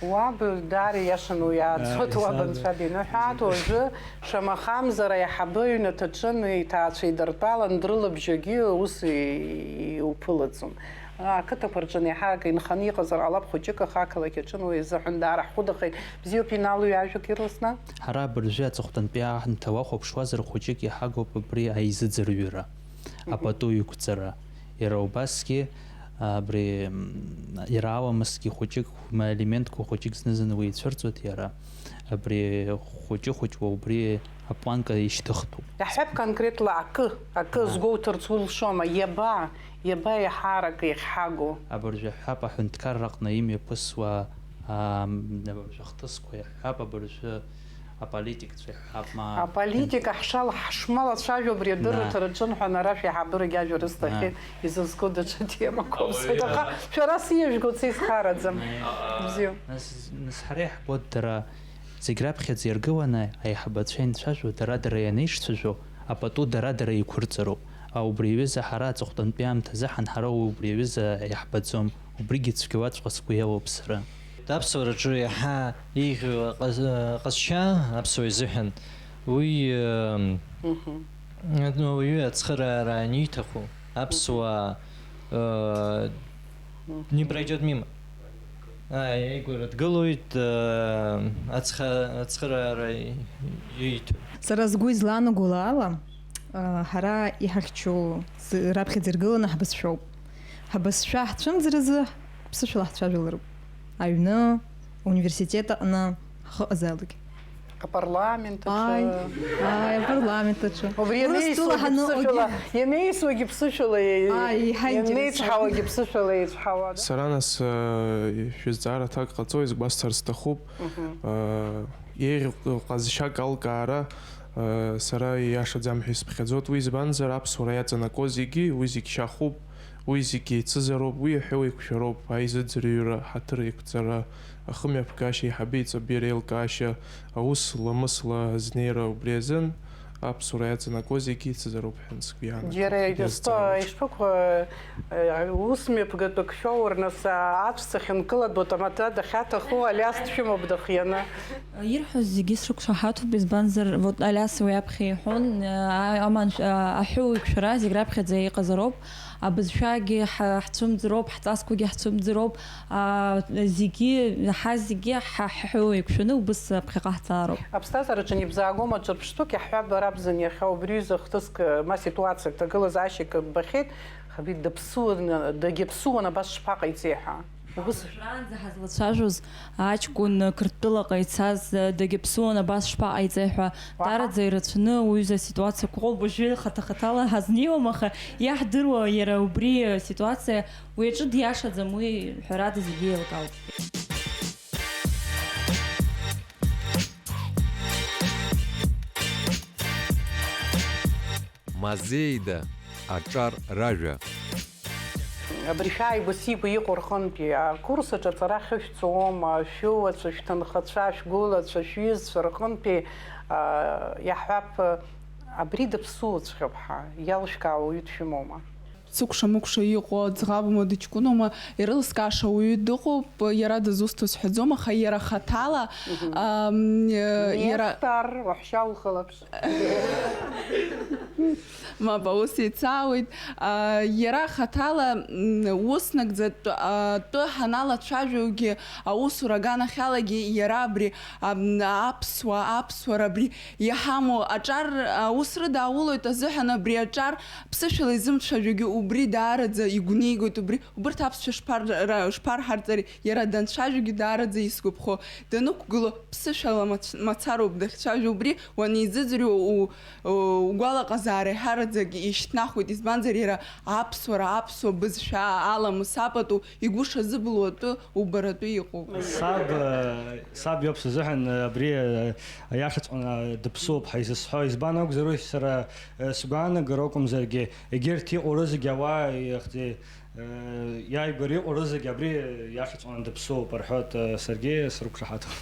Уаб даара ииашаны уи иааӡоит, Ааи, уаб саб. анцәа диныҳәааит, уажәы Шамахамзар, аиҳабы аҩнаҭаҿын иҭаацәа идыртәалан, дрылабжьогьы ус и-, иуԥылаӡом. Ақыҭақәа рҿы еиҳарак инханы иҟазар ҟалап хәыҷык, аха ақалақь аҿын уи азыҳәан даара ҳхәыдахеит. Бзиоуп, Инал, ҩажәак ирласны. Ҳара абыржәы аҵыхәтәантәи аамҭа уахәаԥшуазар, хәыҷык иҳагоуп абри аизыӡырҩра, Мгм. апату иқәҵара. Иара убасгьы, абри, м, иара аламысгьы хәыҷык, ма-, елементқәа хәыҷык зны-зынла уеицәырҵуеит иара. Абри хәыҷы-хәыҷуа убри апланка ишьҭыхтәуп. Иаҳҳәап, конкретла акы, акы Аа. згәоуҭарц улшома? Иаба, иаба еиҳарак иахьҳагу? Абыржәы иаҳҳәап, аҳәынҭқарра аҟны имҩаԥысуа, аа, абыржәы ахҭысқәа иаҳҳәап, абыржәы Аполитикцәа иҳәап, ма. Аполитика ҳшала, ҳшмалацәажәо абри адырраҭара аҿынҳәа, ара шәеиҳабырагь ажәа рысҭахьеит, изызку даҽа темақәоуп. Ауаҩы. Аха шәара сиажәгоуп, са исхараӡам. Бзиоуп. Нас, нас ҳара иаҳбоит, дара зегь раԥхьаӡа иргыланы аиҳабацәа ианцәажәо, дара-дара ианеишцәажәо, апату дара-дара еиқәырҵароуп. А, убри аҩыза ҳара аҵыхәтәантәи аамҭазы ҳанҳароу убри аҩыза иаҳбаӡом. Убригьы цәгьауаҵәҟьа сгәы иалоуп сара. Аԥсуараҿы иаҳа еиӷьу аҟаз-, ҟазшьа аԥсуа изыҳәан, уи, ы, Мгм. ну, ауаҩы ацхыраара аниҭаху, аԥсуаа, ы, Мгм. не пройдёт мимо. А, игәра дгылоит, ы, ацха-, ацхыраара ииҭоит. Сара сгәы излаанагола ала, ы, ҳара иҳахьчо з-, раԥхьаӡа иргыланы ҳбызшәоуп. Ҳабызшәа ҳцәымӡаразы ԥсышәала ҳцәажәалароуп. Аҩны, ауниверситет аҟны ҳахьыҟазаалак. Апарламент аҿы. Ааи, ааи, апарламент аҿы. Убри Урыстәыла ианеисуагьы ҳаныҟоугьы. Ԥсышәала, ианеисуагьы ԥсышәала, Ааи, еиҳа интересуп. Ианеицәҳауагьы ԥсышәала еицәҳауада? Сара нас, э, шәызҵаара аҭак ҟаҵо, изгәасҭар сҭахуп. Мгм. Э, еиӷьу ҟазшьак алкаара, э, сара ииашаӡам ҳәа исыԥхьаӡоит. Уи избанзар, аԥсуара иаҵанакуа зегьы, уи зегь шьахәуп. Уи зегьы еицызароуп, уи иаҳәо еиқәшәароуп, аизыӡырҩра, ҳаҭыр еиқәҵара, ахымҩаԥгашьа, аиҳабы иҵабы иреилкаашьа, аус ламысла азнеира, убри азын аԥсуара иаҵанакуа зегьы еицызароуп ҳәа сгәы иаанагоит. Џьара иазҵаара ишԥықәу, э, ус мҩаԥгатәык шәоур, нас, аҵәца ахьынкылатәу атамада дахьаҭаху Алиас дшәымоуп дыхианы. Ирҳәоз зегьы срықәшаҳаҭуп, избанзар, вот, Алиас уи аԥхьа иҳәон, а-, аман-, а-, аҳәоу еиқәшәара зегь раԥхьаӡа иҟазароуп, абызшәагьы ҳа-, ҳцәымӡроуп, ҳҵасқәагьы ҳцәымӡроуп, а, зегьы, ҳа зегьы ҳа-, ҳҳәоу еиқәшәаны убыс аԥхьаҟа ҳцаароуп. Аԥсҭазаараҿы ианибзаагома ҿырԥштәык, иаҳҳәап, ара абзан иахьа убри ҩыза хҭыск, ма ситуациак, ҭагылазаашьак ббахьеит, абри даԥсуаны, дагьаԥсуан, абас шԥаҟаиҵеи ҳәа. Убыс. Уажәраанӡа ҳазлацәажәоз аҷкәын Қырҭтәылаҟа ицаз, дагьаԥсуан, абас шԥаҟаиҵеи ҳәа. Уаҳа. Даараӡа ирацәаны уҩыза аситуациақәа ыҟоуп, уажәы хаҭа-хаҭала ҳазнеиуам, аха иаҳдыруа иара убри аситуациа, уи аҿы диашаӡам, уи ҳәарада зегьы еилкаауп. Мазеида аҿар ражәа. Абри шәааигәа-сигәа иҟоу рҟынтәи, акурс аҿы аҵара ахьышәҵоума, шәыуацәа, шәҭынхацәа, шәгәылацәа, шәҩызцәа рҟынтәи, а, иаҳҳәап, абри даԥсуаҵәҟьоуп ҳәа иалшәкаауа уаҩы дшәымоума? Дсыкәша-мыкәша иҟоу, ӡӷабума, дыҷкәыноума, ирылыскааша уаҩы дыҟоуп, иара дызусҭоу сҳәаӡом, аха иара хаҭала, Мгм. ам, э, иара Нестор, уаҳәшьа ухылаԥш. Мап, аус еицаауеит. А, иара хаҭала, м, ус нагӡатәы, а, тәы ҳаналацәажәогьы, аусура аганахьалагьы иара абри, ам, аԥсуа, аԥсуара абри иҳамоу аҿар, аус рыдааулоит азыҳәан абри аҿар ԥсышәала изымцәажәогьы убри даараӡа игәнеигоит, убри, убырҭ аԥсшәа шԥар-, ра-, шԥарҳарҵари, иара данцәажәогьы даараӡа исгәаԥхо, данықәгыло ԥсышәала мац-, мацароуп дахьцәажәо, убри уанеизыӡырҩуа у-, у-, угәалаҟазаара еиҳараӡак ишьҭнахуеит, избанзар иара аԥсуара, аԥсуа бызшәа, аламыс, апату, игәы шазыбылуа атәы убаратәы иҟоуп. Саб, э, саб иоуп сзыҳәан, э, абри, э, аиашаҵәҟьаны, э, дыԥсуоуп ҳәа изысҳәо. Избан акәзар, уи сара, э, сгәаанагара акәымзаргьы, егьырҭ иҟоу рызегьы ауаа, ихьӡи, э, иааигәара иҟоу рызегьы абри, э, иашаҵәҟьаны дыԥсуоуп рҳәоит, э, саргьы срықәшаҳаҭуп.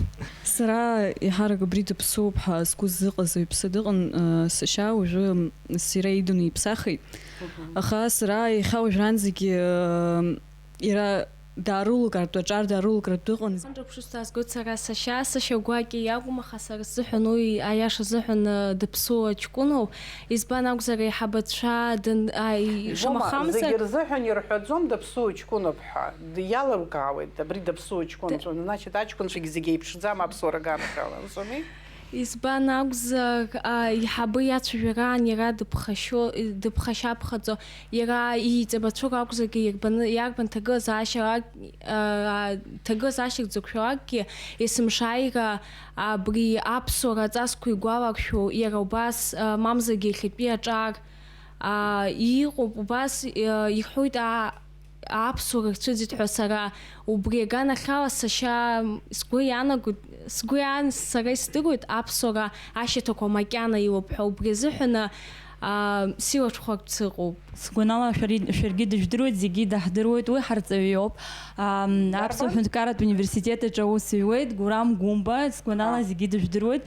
Сара еиҳарак абри дыԥсуоуп ҳәа сгәы ззыҟаз уаҩԥсы дыҟан, э, сашьа уажәы, м, сира иданы иԥсахит. Мгм. Аха сара иахьа уажәраанӡагьы, э, Иара даарылукаартә, аҿар даарылукаартә дыҟан. Ҳанҿаԥшыз сазгоит сара сашьа, сашьа гәакьа иакәым, аха сара сзыҳәан уи аиаша азыҳәан, э, дыԥсуа ҷкәыноуп. Избан акәзар, аиҳабацәа дын-, а, и-, Ибома, шамахамзар зегьы рзыҳәан ирҳәаӡом даԥсуа ҷкәыноуп ҳәа. Д-, иалыркаауеит, абри даԥсуа ҷкәынцәа. Д- Значит, аҷкәынцәагьы зегьы еиԥшӡам аԥсуара аганахьала, умҳәои? Избан акәзар, а, аиҳабы иацәажәараан иара дыԥхашьо, дыԥхашьаԥхаҵо, иара ииҵабацәоу ракәзаргьы, иарбаны, иарбан ҭагылазаашьа рак-, а, ҭагылазаашьак дзықәшәалакгьы, есымшааира абри аԥсуара аҵасқәа игәаларшәо, иара убас, а, мамзаргьы иахьатәи аҿар, а, иҟоуп, убас, а, ирҳәоит, а, Аԥсуара рцәыӡит ҳәа сара убри аганахьала сашьа сгәы иаанагоит, сгәы иаан сара исдыруеит аԥсуара ашьаҭақәа макьана илоуп ҳәа, убри азыҳәаны, аа, силацәҟәыртә сыҟоуп. Сгәанала, шәари-, шәаргьы дыжәдыруеит, зегьы даҳдыруеит, уи ҳарҵаҩы иоуп. Ам, Аԥсуа ҳәынҭқарратә университет аҿы аус иуеит, Гурам Гәымба, сгәанала, зегьы дыжәдыруеит.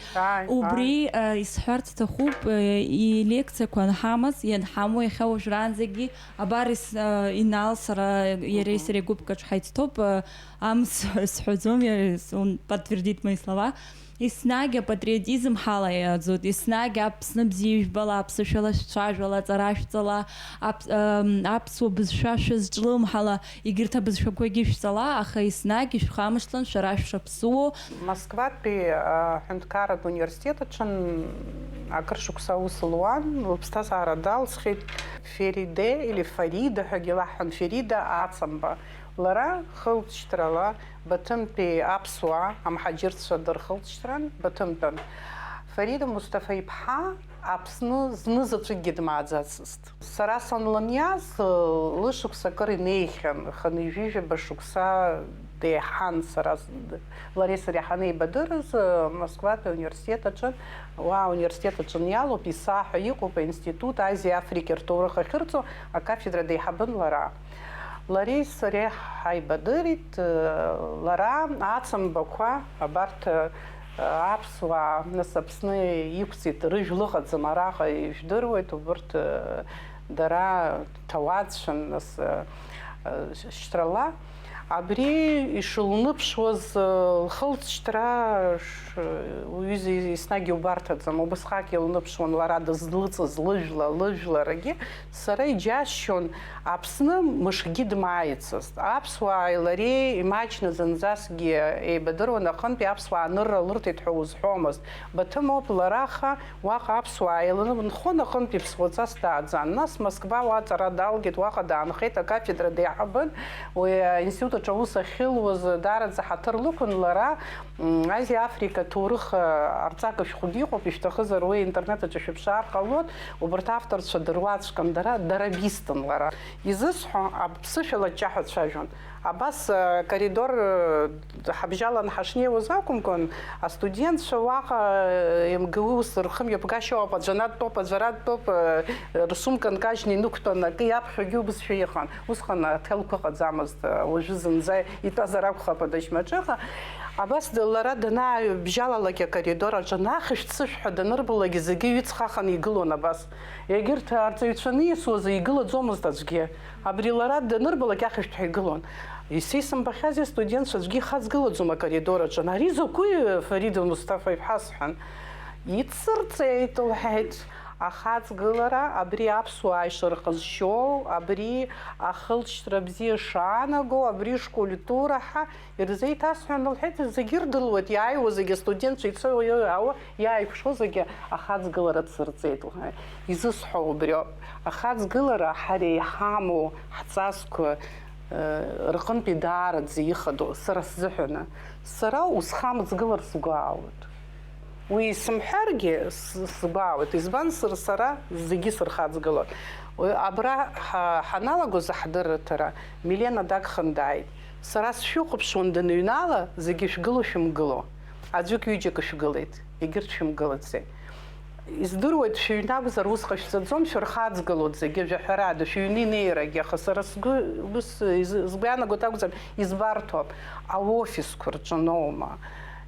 Убри, а, исҳәарц сҭахуп, а, илекциақәа анҳамаз, ианҳамоу, иахьа уажәраанӡагьы, абар ис-, а, Инал, сара, иареи сареи гәыԥк аҿы ҳаицҭоуп, а, амц сҳәаӡом, иара сон подтвердит мои слова. Еснагь апатриотизм ҳалаиааӡоит, еснагь Аԥсны бзиа ижәбала, аԥсышәала шәцәажәала, аҵара шәҵала, аԥ-, ам, аԥсуа бызшәа шәызҿлымҳала, егьырҭ абызшәақәагьы шәҵала, аха еснагь ишәхамышҭлан шәара шәшаԥсуоу. Москватәи, а, аҳәынҭқарратә университет аҿы акыр шықәса аус луан, лыԥсҭазаара далҵхьеит. Фериде или Фарида ҳәагьы лаҳҳәон, Ферида Ацамба. Лара хылҵшьҭрала Баҭымтәи аԥсуаа, амҳаџьырцәа дырхылҵшьҭран, Баҭымтәан. Фарида Мусҭафа-иԥҳа Аԥсны зны заҵәыкгьы дмааӡацызт. Сара санлыниаз, лышықәса акыр инеихьан, хынҩажәижәаба шықәса деиҳан сара, лареи сареи ҳанеибадырыз, Москватәи ауниверситет аҿы, уа ауниверситет аҿы иалоуп, ИСА ҳәа иҟоуп аинститут, Азиа Африка рҭоурых ахьырҵо акафедра деиҳабын лара. Лареи сареи ҳаибадырит, лара ацамбақәа, абарҭ, аԥсуаа, нас, Аԥсны иқәҵит, рыжәла ыҟаӡам, араҟа ижәдыруеит, убырҭ, дара ҭауадцәан, нас, шьҭрала. Абри ишылныԥшуаз, лхылҵшьҭра ш-, уҩыза еснагь иубарҭаӡам, убасҟак илныԥшуан лара дызлыҵыз лыжәла, лыжәларагьы. Сара иџьасшьон, Аԥсны мышкгьы дмааицызт. Аԥсуааи лареи имаҷны зынӡаскгьы еибадыруан, аҟынтәи аԥсуаа анырра лырҭеит ҳәа узҳәомызт. Баҭымоуп лара, аха уаҟа аԥсуаа еиланы нхон, аҟынтәи ԥсуаҵас дааӡан. Нас Москва уа аҵара далгеит, уаҟа даанхеит, акафедра деиҳабын. Уи аинститут аҿы аус ахьылуаз даараӡа ҳаҭыр лықәын лара. М, Азиа, Африка ҭоурых, а, арҵага шәҟәгьы ыҟоуп, ишәҭахызар уи интернет аҿы шәыԥшаар ҟалоит, убарҭ авторцәа дыруаӡәкын дара, дара бисҭан лара. Изысҳәо, аԥсышәала ҷҷаҳәа дцәажәон. Абас, а, коридор, а, ҳабжьалан ҳашнеиуаз акәымкәан, астудентцәа уаҟа, а, МГУ ус рхымҩаԥгашьа ыҟоуп, аӡәы ана дтәоуп, аӡәы ара дтәоуп, а, рсумка нкажьны инықәтәан, акы иаԥхьогьы убызшәа иҟан. Усҟан аҭелқәа ыҟаӡамызт, а, уажәы зынӡа итәазар акәхап адашьмаҿы, аха Абас д-, лара данааҩбжьалалак акоридор аҿы, нахышә-цышә ҳәа данырбалак, зегьы ҩыҵхаханы игылон абас. Егьырҭ арҵаҩцәа аниасуаз игылаӡомызт аӡәгьы. Абри лара данырбалак ахышәҭҳәа игылон. Исеисымбахьази астудентцәа аӡәгьы ихаҵгылаӡом акоридор аҿы. Ари закәи, Фарида Мусҭафа-иԥҳа, сҳәан. Ицырҵеит, лҳәеит. Ахаҵгылара, абри аԥсуаа ишырҟазшьоу, абри ахылҵшьҭра бзиа шаанаго, абри шкультура ҳәа Ирзеиҭасҳәан, лҳәеит, зегьы ирдыруеит, иааиуа зегьы, астудентцәа ицо, иаауа, иааикәшо зегьы ахаҵгылара дсырҵеит, лҳәеит. Изысҳәо убриоуп. Ахаҵгылара ҳара иҳамоу ҳҵасқәа, э, рҟынтәи даараӡа ихадоу, сара сзыҳәаны. Сара усхамыҵгылар сгәаауеит. Уи исымҳәаргьы с-, сгәаауеит. Избан, сара, сара зегьы сырхаҵгылон. Уи абра ҳа-, ҳаналагоз аҳдырраҭара, Милена дагханы дааит. Сара сшәыхәаԥшуан даныҩнала, зегьы шәгылоу шәымгыло. Аӡәык-ҩыџьак шәгылеит, егьырҭ шәымгылаӡеит. Издыруеит, шәыҩны акәзар, ус ҟашәҵаӡом, шәырхаҵгылоит зегьы, жәаҳәарада, шәыҩны инеирагьы, аха сара сгәы, ус, из-, сгәы иаанагоит акәзар, избарҭоуп, аофисқәа рҿы аноума.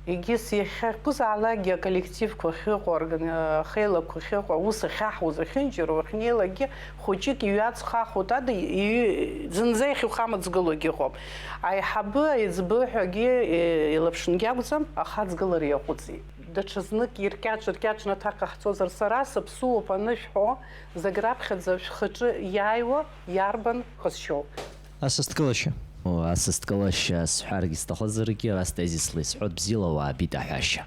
Егьыс иахьакәызаалакгьы аколлективқәа ахьыҟоу, органи-, ахеилақәа ахьыҟоу, аус ахьаҳуаз ахьынџьыроу ахьнеилакгьы, хәыҷык иҩаҵхахуеит, ада, и-, зынӡа иахьухамыҵгылогьы ыҟоуп. Аиҳабы, аиҵбы ҳәагьы, е-, илаԥшынгьы акәӡам, ахаҵгылара иаҟәыҵит. Даҽазнык иркьаҿ-ркьаҿны аҭак ҟаҳҵозар, сара саԥсуоуп анышәҳәо, зегь раԥхьаӡа шәхаҿы иааиуа иарбан ҟазшьоу? Асасдкылашьа. О, асасдкылашьа сҳәаргьы сҭахызаргьы, ара стезисла исҳәоит, бзиала уаабеит аҳәашьа.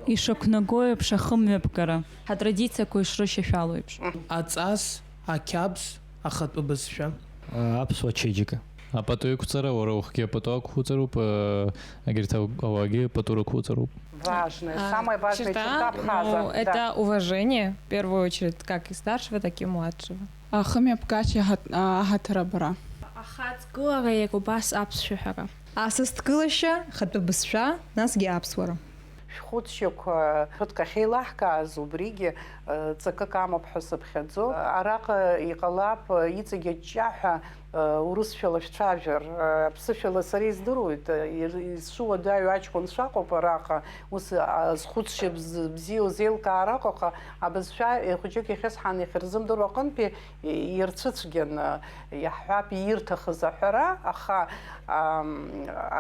Ишақәнаго еиԥш ахымҩаԥгара, ҳатрадициақәа ишрышьашәало еиԥш. Аҵас, ақьабз, ахатәы бызшәа. Аԥсуа чеиџьыка. Апату иқәҵара, уара ухгьы апату ақәуҵароуп, э, егьырҭ ау-, ауаагьы апату рықәуҵароуп. Важная, А, самая важная черта, черта абхаза. Ну, Да. Это уважение, в первую очередь, как и старшего, так и младшего. Ахымҩаԥгашьа аҳаҭ-, а, аҳаҭыр абара. Ахаҵгылара иара убас аԥсшәаҳәара. Асасдкылашьа, хатәы бызшәа, насгьы аԥсуара. Шәхәыцшьақәа ԥыҭк ахьеилаҳкааз убригьы ҵакык амоуп ҳәа сыԥхьаӡо. Араҟа иҟалап иҵегь аҷҷаҳәа урысшәала шәцәажәар. Аԥсышәала сара издыруеит, исшыуадаҩу аҷкәынцәа ыҟоуп араҟа, ус азхәыцшьа бзиоу зеилкаара ыҟоуп, аха абызшәа хәыҷык ихьысҳан иахьырзымдыруа аҟынтәи ирцәыцәгьаны иаҳҳәап, ирҭахыз аҳәара, аха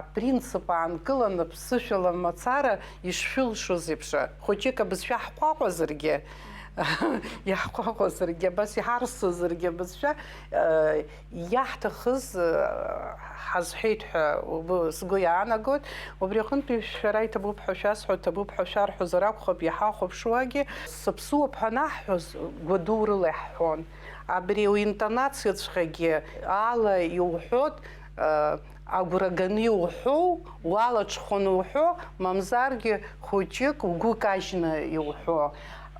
апринцип аанкыланы ԥсышәала мацара ишшәылшоз еиԥш, хәыҷык абызшәа ҳҟәаҟәазаргьы, иаҳҟәаҟәазаргьы, абас иҳарсызаргьы абызшәа, иаҳҭахыз ҳазҳәеит ҳәа сгәы иаанагоит. Убри аҟынтәи шәара иҭабуп ҳәа шәасҳәо, ҭабуп ҳәа шәарҳәозар акәхап, иҳахәаԥшуагьы, сыԥсуоуп ҳәа анаҳҳәоз, гәадурыла иаҳҳәон. Абри уинтонациаҵәҟьагьы ала иуҳәот, агәра ганы иуҳәоу, уалаҽхәаны уҳәо, мамзаргьы хәыҷык угәы кажьны иуҳәо.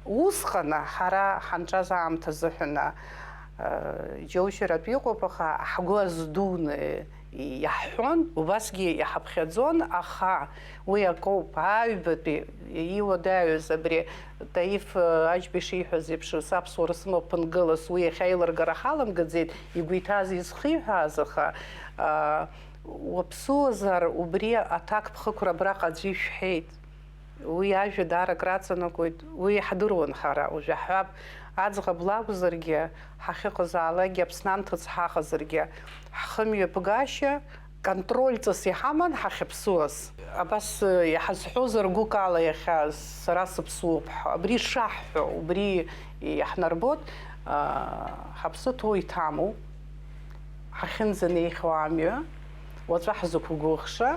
Усҟан ҳара ҳанҿаз аамҭа азыҳәан џьоушьаратә иҟоуп, аха ҳгәы аздуны иаҳҳәон, убасгьы иҳаԥхьаӡон, аха уи акоуп, аҩбатәи иуадаҩыз абри Таиф Аџьба ишиҳәаз еиԥш, саԥсуара сымоуп ԥынгылас, уи иахьа аилыргара ҳаламгаӡеит, игәы иҭаз изхиҳәааз, аха уаԥсуазар, убри аҭакԥхықәра абраҟа аӡәы ишәҳәеит. Уи ажәа даара акраҵанакуеит, уи иаҳдыруан ҳара, уажә аҳәап, аӡӷаб лакәзаргьы, ҳахьыҟазаалакгьы, Аԥсны анҭыҵ ҳаҟазаргьы, ҳхымҩаԥгашьа контрольҵас иҳаман ҳахьыԥсуаз. Абас иҳазҳәозар гәыкала иахьа сара сыԥсуоуп, абри шаҳҳәо, убри иаҳнарбот, ҳаԥсы ҭоу иҭаму, ҳахьынӡанеихьоу амҩа, уаҵәы ҳзықәгәыӷша,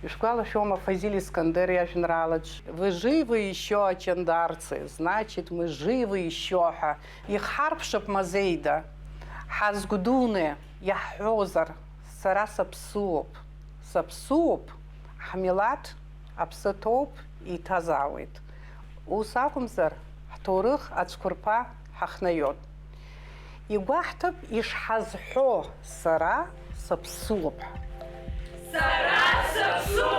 ишәгәалашәома Фазиль Искандер иажәеинраалаҿ? Вы живы ещё, ачандарцы, значит, мы живы ещё ҳәа. Ихҳарԥшып Мазеида, ҳазгәдуны иаҳҳәозар, сара саԥсуоуп, саԥсуоуп, ҳмилаҭ аԥсы ҭоуп, иҭазаауеит. Ус акәымзар, ҳҭоурых ацәқәырԥа ҳахнаион. Игәаҳҭап ишҳазҳәо, сара саԥсуоуп ҳәа. Сара саԥсуоуп!